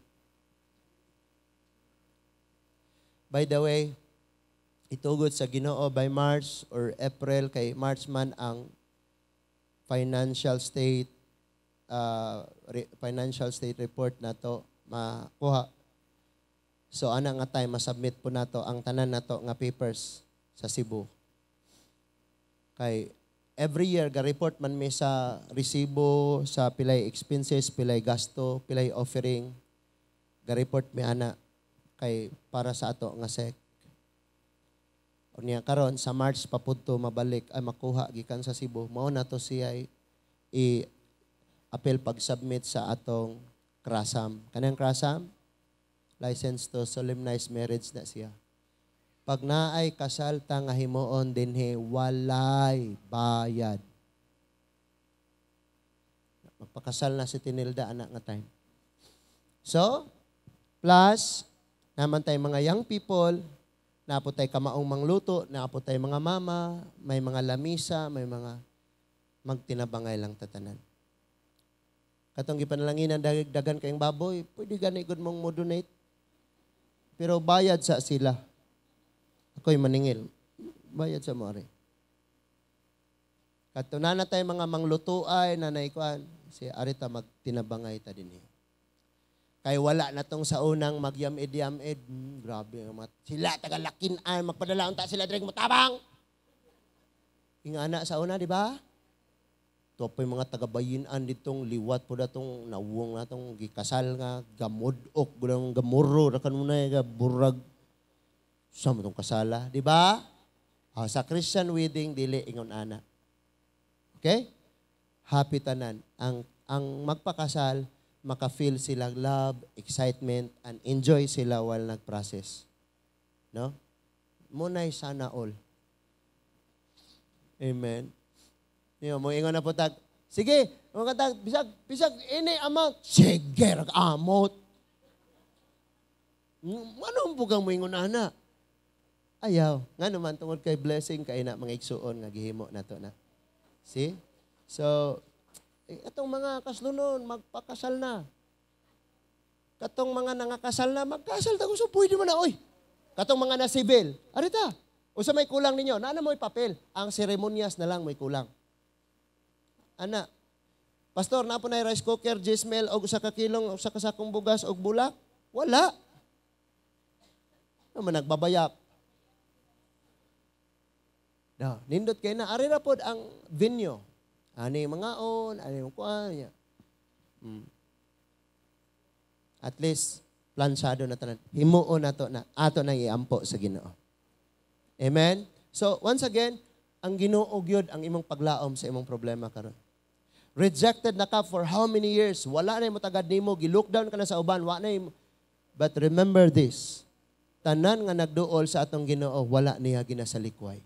By the way, itugot sa Ginoo by March or April, kay March man ang financial state report nato makuha. So ana nga time masubmit po nato ang tanan nato nga papers sa Cebu. Kay every year ga-report man mi sa resibo, sa pilay expenses, pilay gasto, pilay offering. Ga-report mi ana kay para sa ato nga SEC. Unya karon sa March pa pud to mabalik ay makuha gikan sa Cebu. Mao na to siya i-appeal pag-submit sa atong krasam. Kanang krasam, license to solemnize marriage na siya. Pag naay kasal ta nga himuon dinhi, walay bayad. Magpakasal na si Tinilda anak nga time. So, plus, naman tay mga young people, napo tay kamaong mangluto, napo tay mga mama, may mga lamisa, may mga magtinabangay lang tatanan. Katong gipanalanginan dagdagan kayong baboy, pwede gani gud mong mo donate. Pero bayad sa sila. Ako'y maningil. Bayad sa mo, are. Kato na na tayo mga manglutuay, nanay kuan, si arita magtinabangay ta din. Kay wala na tong sa unang magyamid-yamid. Grabe. Sila, tagalakin ay, magpadala unta sila direk motabang. Ingana sa una, di ba? Topoy mga tagabayinan ditong liwat po datong nawong na tong gikasal nga gamudok gulang gamuro ra kanunay ga burag sa mo tong kasala, di ba? Ah, sa Christian wedding dili ingon ana. Okay? Happy tanan ang magpakasal, maka-feel sila love, excitement and enjoy sila while nag-process. No? Munay sana all. Amen. Niyo, mo ingon na po tag, sige, mga tag, bisag, bisag, ini amount. Sige, rag amot. Ano po kang moingon ana? Ayaw. Nga naman, tungod kay blessing, kay na mga igsuon nga gihimo na to na. See? So, atong mga kaslunon, magpakasal na. Katong mga nangakasal na, magkasal ta gusto, pwede mo na, oy. Katong mga na-civil, arita, usa may kulang ninyo, naana mo'y papel, ang seremonyas na lang may kulang. Ana, pastor, naa po na rice cooker, gismel, og usa ka kilong, usa ka sakong bugas, og bulak? Wala. Naman nagbabayap. No, nindot kay na, ari ra pod ang venue. Ani mga on, ani mga kuan niya. At least, Plansado na tanan. Himuon nato na ato nang iampo sa Ginoo. Amen? So, once again, ang Ginoo gyud ang imong paglaom sa imong problema karon. Rejected na ka for how many years? Wala na motagad nimo, gi-lockdown ka na sa uban, wa na imo. But remember this, tanan nga nagduol sa atong Ginoo, wala niya ginasalikway.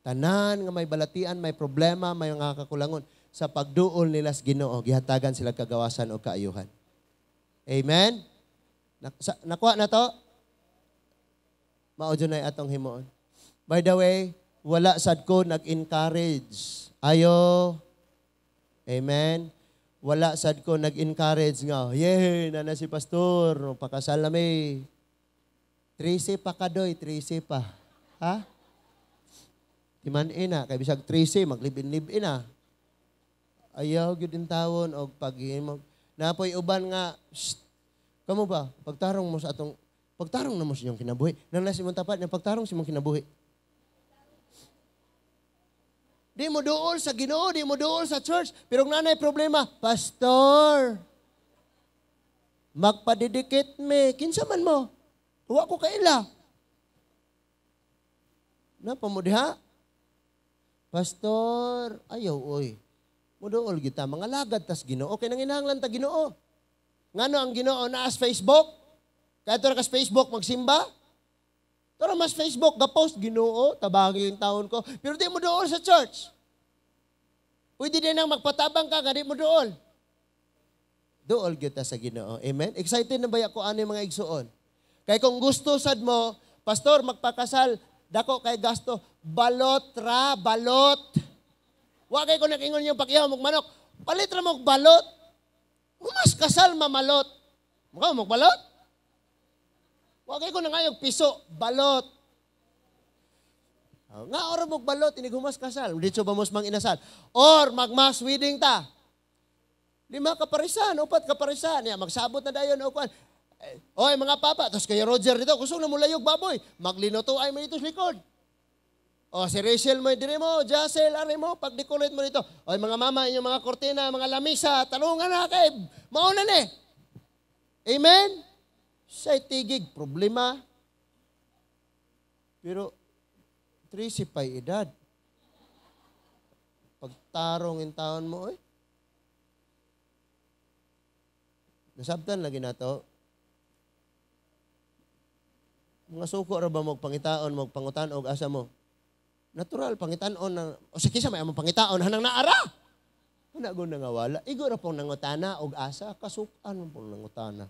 Tanan nga may balatian, may problema, may mga kakulangon, sa pagduol nila sa Ginoo, gihatagan sila kagawasan o kaayuhan. Amen? Nakuha na to? Mao jud na atong himuon. By the way, wala sad ko nag-encourage. Ayo. Amen? Wala sad ko nag-encourage nga, yay, nana si pastor, pakasal na may. 13 pa kadoy, 13 pa. Ha? Timan-in na, kay bisag 13, maglibin-libin na. Ayaw gyud tawon og paghimog. Napoy uban nga, shh, kamo ba, pagtarong mo sa atong, pagtarong na mo sa inyong kinabuhi. Nang nasa imong tapat, nga pagtarong sa imong kinabuhi. Di mo duol sa Ginoo, di mo duol sa church. Pero kung nanay problema, pastor, magpadidikit me, kinsa man mo? Wa ko kaila. Napa mo diha? Pastor, ayaw, oy. Muduol kita, mga lagad tas Ginoo. Okay, nanginahanglan ta Ginoo. Ngano ang Ginoo naas Facebook? Kaya ito kas Facebook magsimba? Pero mas Facebook, ga-post, Ginoo, tabangin yung taon ko. Pero di mo dool sa church. Pwede din nang magpatabang ka, nga di mo dool. Dool kita sa Ginoo. Amen? Excited na ba ako ano yung mga igsuon? Kaya kung gusto sad mo, pastor, magpakasal, dako kay gasto, balot ra, balot. Wa kay ko nakingon yung pakiyaw mong manok. Palit ra mong balot. Humas kasal mamalot. Mukha mong balot? Wa kay ko nangayog piso, balot. Nga ora mong balot, inig humas kasal. Dito ba mos mang inasal? Or magmass wedding ta. 5 ka parisan, 4 ka parisan. Ya, magsabot na dayon o kuan. Oy mga papa, tapos kay Roger dito, kusog na mulayog baboy. Maglinuto ay mo dito sa likod. O si Rachel mo, dire mo, Jacel, ari mo, pag-decorate mo dito. Oy mga mama, inyong mga kortina, mga lamisa, talungan na kay, mauna ni. Amen? Say tigig, problema. Pero, 13 pa'y edad. Pagtarong in taon mo, oy. Nasabtan lagi na to. Mga suko ra ba mo pangitaon, mo pangutan og asa mo? Natural, pangitaon na, o sige sa may among pangitaon, hanang naara. Wala ko nangawala. Igo ra pong nangutana og asa, kasukan mo pong nangutana.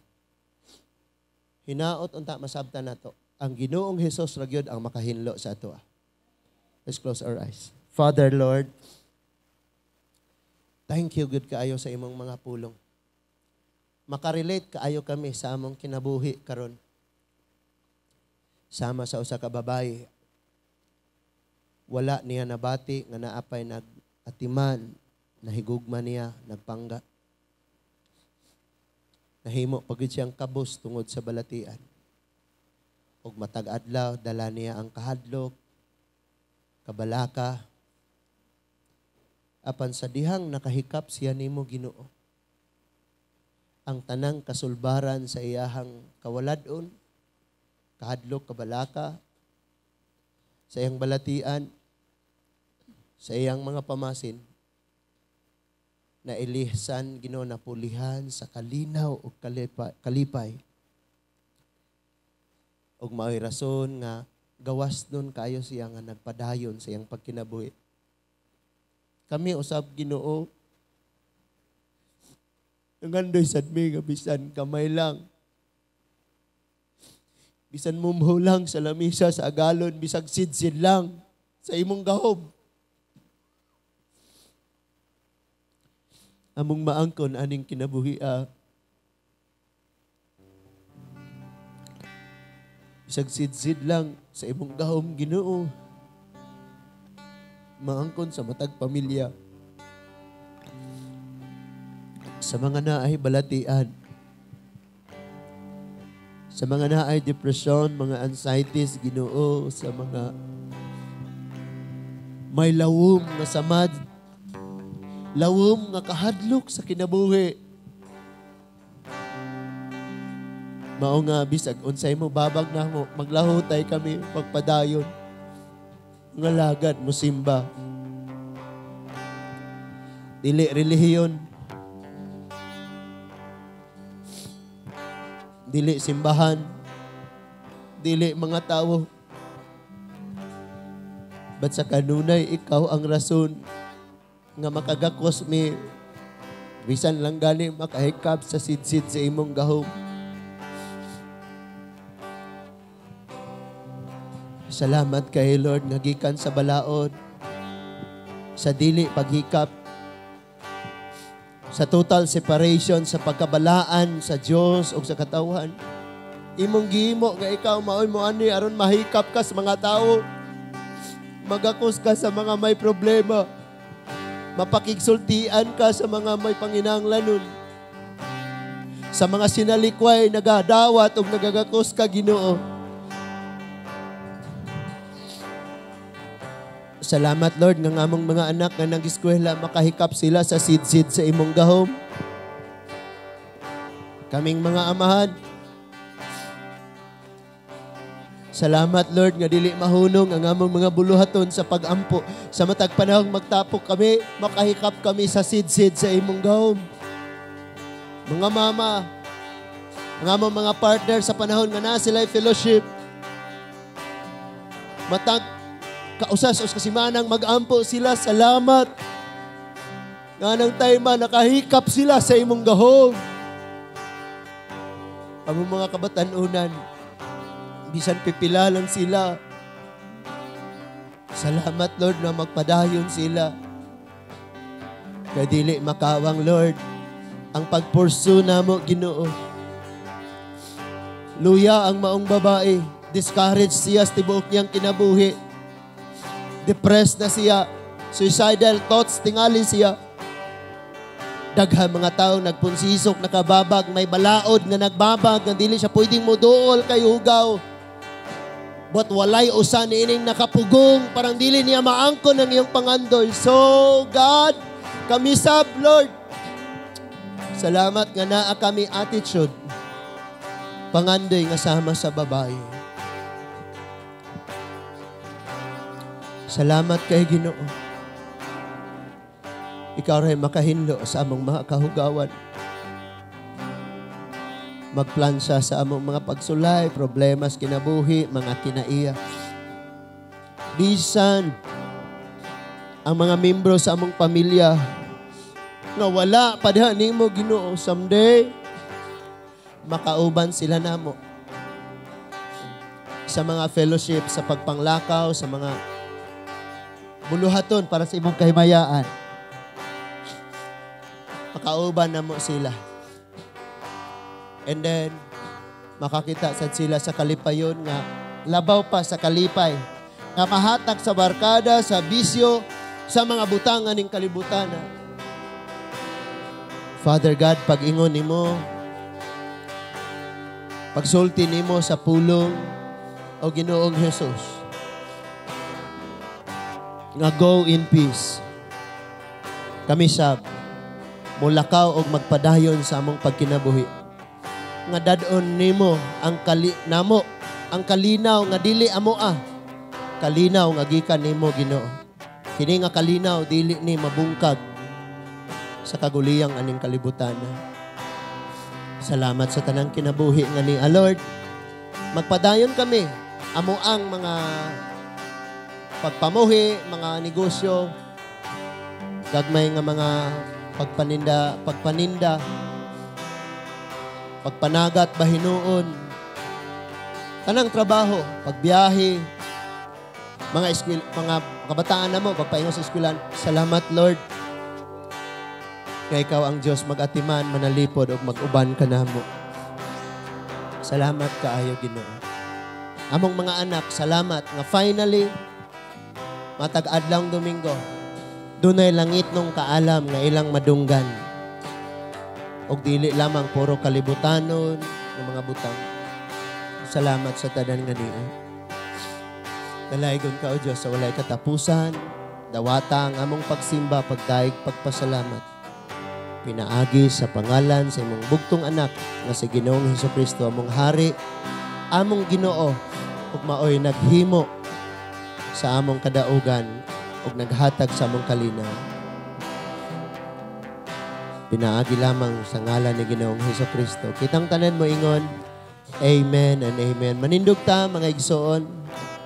Hinaot unta masabtan nato. Ang Ginoong Hesus ra gyud ang makahinlo sa ato. Let's close our eyes. Father Lord, thank you good kaayo sa imong mga pulong. Makarelate kaayo kami sa among kinabuhi karon. Sama sa usa ka babae, wala niya nabati nga naapay nag-atiman, nahigugma niya, nagpangga. Nahimo pagid siyang kabos tungod sa balatian. Og matag adlaw dala niya ang kahadlok, kabalaka. Apan sa dihang nakahikap siya nimo Ginoo. Ang tanang kasulbaran sa iyahang kawaladon, kahadlok, kabalaka, sa iyang balatian, sa iyang mga pamasin, na ilihsan, Ginoo, na pulihan sa kalinaw o kalipay. Og mao'y rason nga gawas nun kayo siya nga nagpadayon sa iyang pagkinabuhi. Kami usab Ginoo, nangandoy sad mi nga bisan kamay lang. Bisan mumho lang sa lamisa, sa agalon, bisag sidsid lang sa imong gahom. Among maangkon aning kinabuhi. Bisag sidsid lang sa imong gahom Ginoo. Maangkon sa matag pamilya. Sa mga naay balatian. Sa mga naay depression, mga anxieties, Ginoo, sa mga may lawom nga samad, lawom nga kahadlok sa kinabuhi. Mao nga bisag unsay mo babag namo, maglahutay kami pagpadayon. Nga lagad mo simba. Dili relihiyon. Dili simbahan. Dili mga tao. But sa kanunay ikaw ang rason nga makagakos mi bisan lang gani makahikap sa sidsid sa imong gahom. Salamat kay Lord nga gikan sa balaod, sa dili paghikap, sa total separation, sa pagkabalaan sa Dios ug sa katawhan. Imong gihimo nga ikaw maoy mo ani aron mahikap ka sa mga tawo. Magakos ka sa mga may problema. Mapakigsultian ka sa mga may panginahanglanon. Sa mga sinalikway, nagadawat ug nagagakos ka, Ginoo. Salamat, Lord, nga among mga anak nga nag-eskwela, makahikap sila sa sidsid sa imong gahom. Kaming mga amahan, salamat, Lord, nga dili mahunong ang among mga buluhaton sa pag-ampo. Sa matag panahong magtapok kami, makahikap kami sa sidsid sa imong gahom. Mga mama, ang among mga partner sa panahon nga naa sila'y fellowship, matag kausas o kasimanang mag-ampo sila, salamat. Nga nang time nakahikap sila sa imong gahom. Among mga kabatanunan, bisan pipila lang sila. Salamat, Lord, na magpadayon sila. Kay dili makawang, Lord, ang pagpursu namo, Ginoo. Luya ang maong babae, discouraged siya sa tibuok niyang kinabuhi. Depressed na siya, suicidal thoughts tingali siya. Daghan mga tao nagpunsisok, nakababag, may balaod nga nagbabag, nga dili siya pwedeng moduol kay hugaw. But walay usa niining nakapugong, parang dili niya maangkon ang iyong pangandoy. So God, kami sab, Lord, salamat nga naa kami attitude, pangandoy nga sama sa babae. Salamat kay Ginoo. Ikaw rin makahinlo sa among mga kahugawan. Magplansa sa among mga pagsulay, problemas, kinabuhi, mga kinaiya. Bisan ang mga membro sa among pamilya nga wala pa diha nimo, Ginoo, someday makauban sila namo sa mga fellowship, sa pagpanglakaw, sa mga buluhaton para sa imong kahimayaan. Makauban na mo sila. And then, makakita sad sila sa kalipayon nga labaw pa sa kalipay, nga mahatag sa barkada, sa bisyo, sa mga butang aning kalibutan. Father God, pag-ingon nimo, pagsulti nimo sa pulong o Ginoong Hesus, nga go in peace. Kami sab mulakaw og magpadayon sa among pagkinabuhi. Nga dad-on nimo ang namo ang kalinaw nga dili amoa. Kalinaw nga gikan nimo, Ginoo. Kini nga kalinaw dili ni mabungkag sa kaguliyang aning kalibutan. Salamat sa tanang kinabuhi nga ni Lord. Magpadayon kami amo ang mga pagpamuhi, mga negosyo, gagmay nga mga pagpaninda, pagpanagat bahinuon, tanang trabaho, pagbiyahe, mga eskwela, mga kabataan na mo, pagpaingon sa eskwelahan. Salamat, Lord. Kaya ikaw ang Diyos mag-atiman, manalipod, o mag-uban ka namo. Salamat kaayo, Ginoo. Among mga anak, salamat nga finally, matag adlawng Domingo, dunay langit nung kaalam nga ilang madunggan. Og dili lamang puro kalibutanon ng mga butang. Salamat sa tanan nga niya. Dalaygon ka, O Diyos, sa walay katapusan. Dawata ang among pagsimba, pagdaig, pagpasalamat. Pinaagi sa pangalan sa imong bugtong anak nga si Ginoong Hesukristo, among hari, among Ginoo, ug maoy naghimo sa among kadaugan ug naghatag sa among kalinaw. Pinaagi lamang sa ngalan ni Ginoong Hesukristo. Kitang tanan mo ingon, "Amen and Amen." Manindog ta, mga igsoon.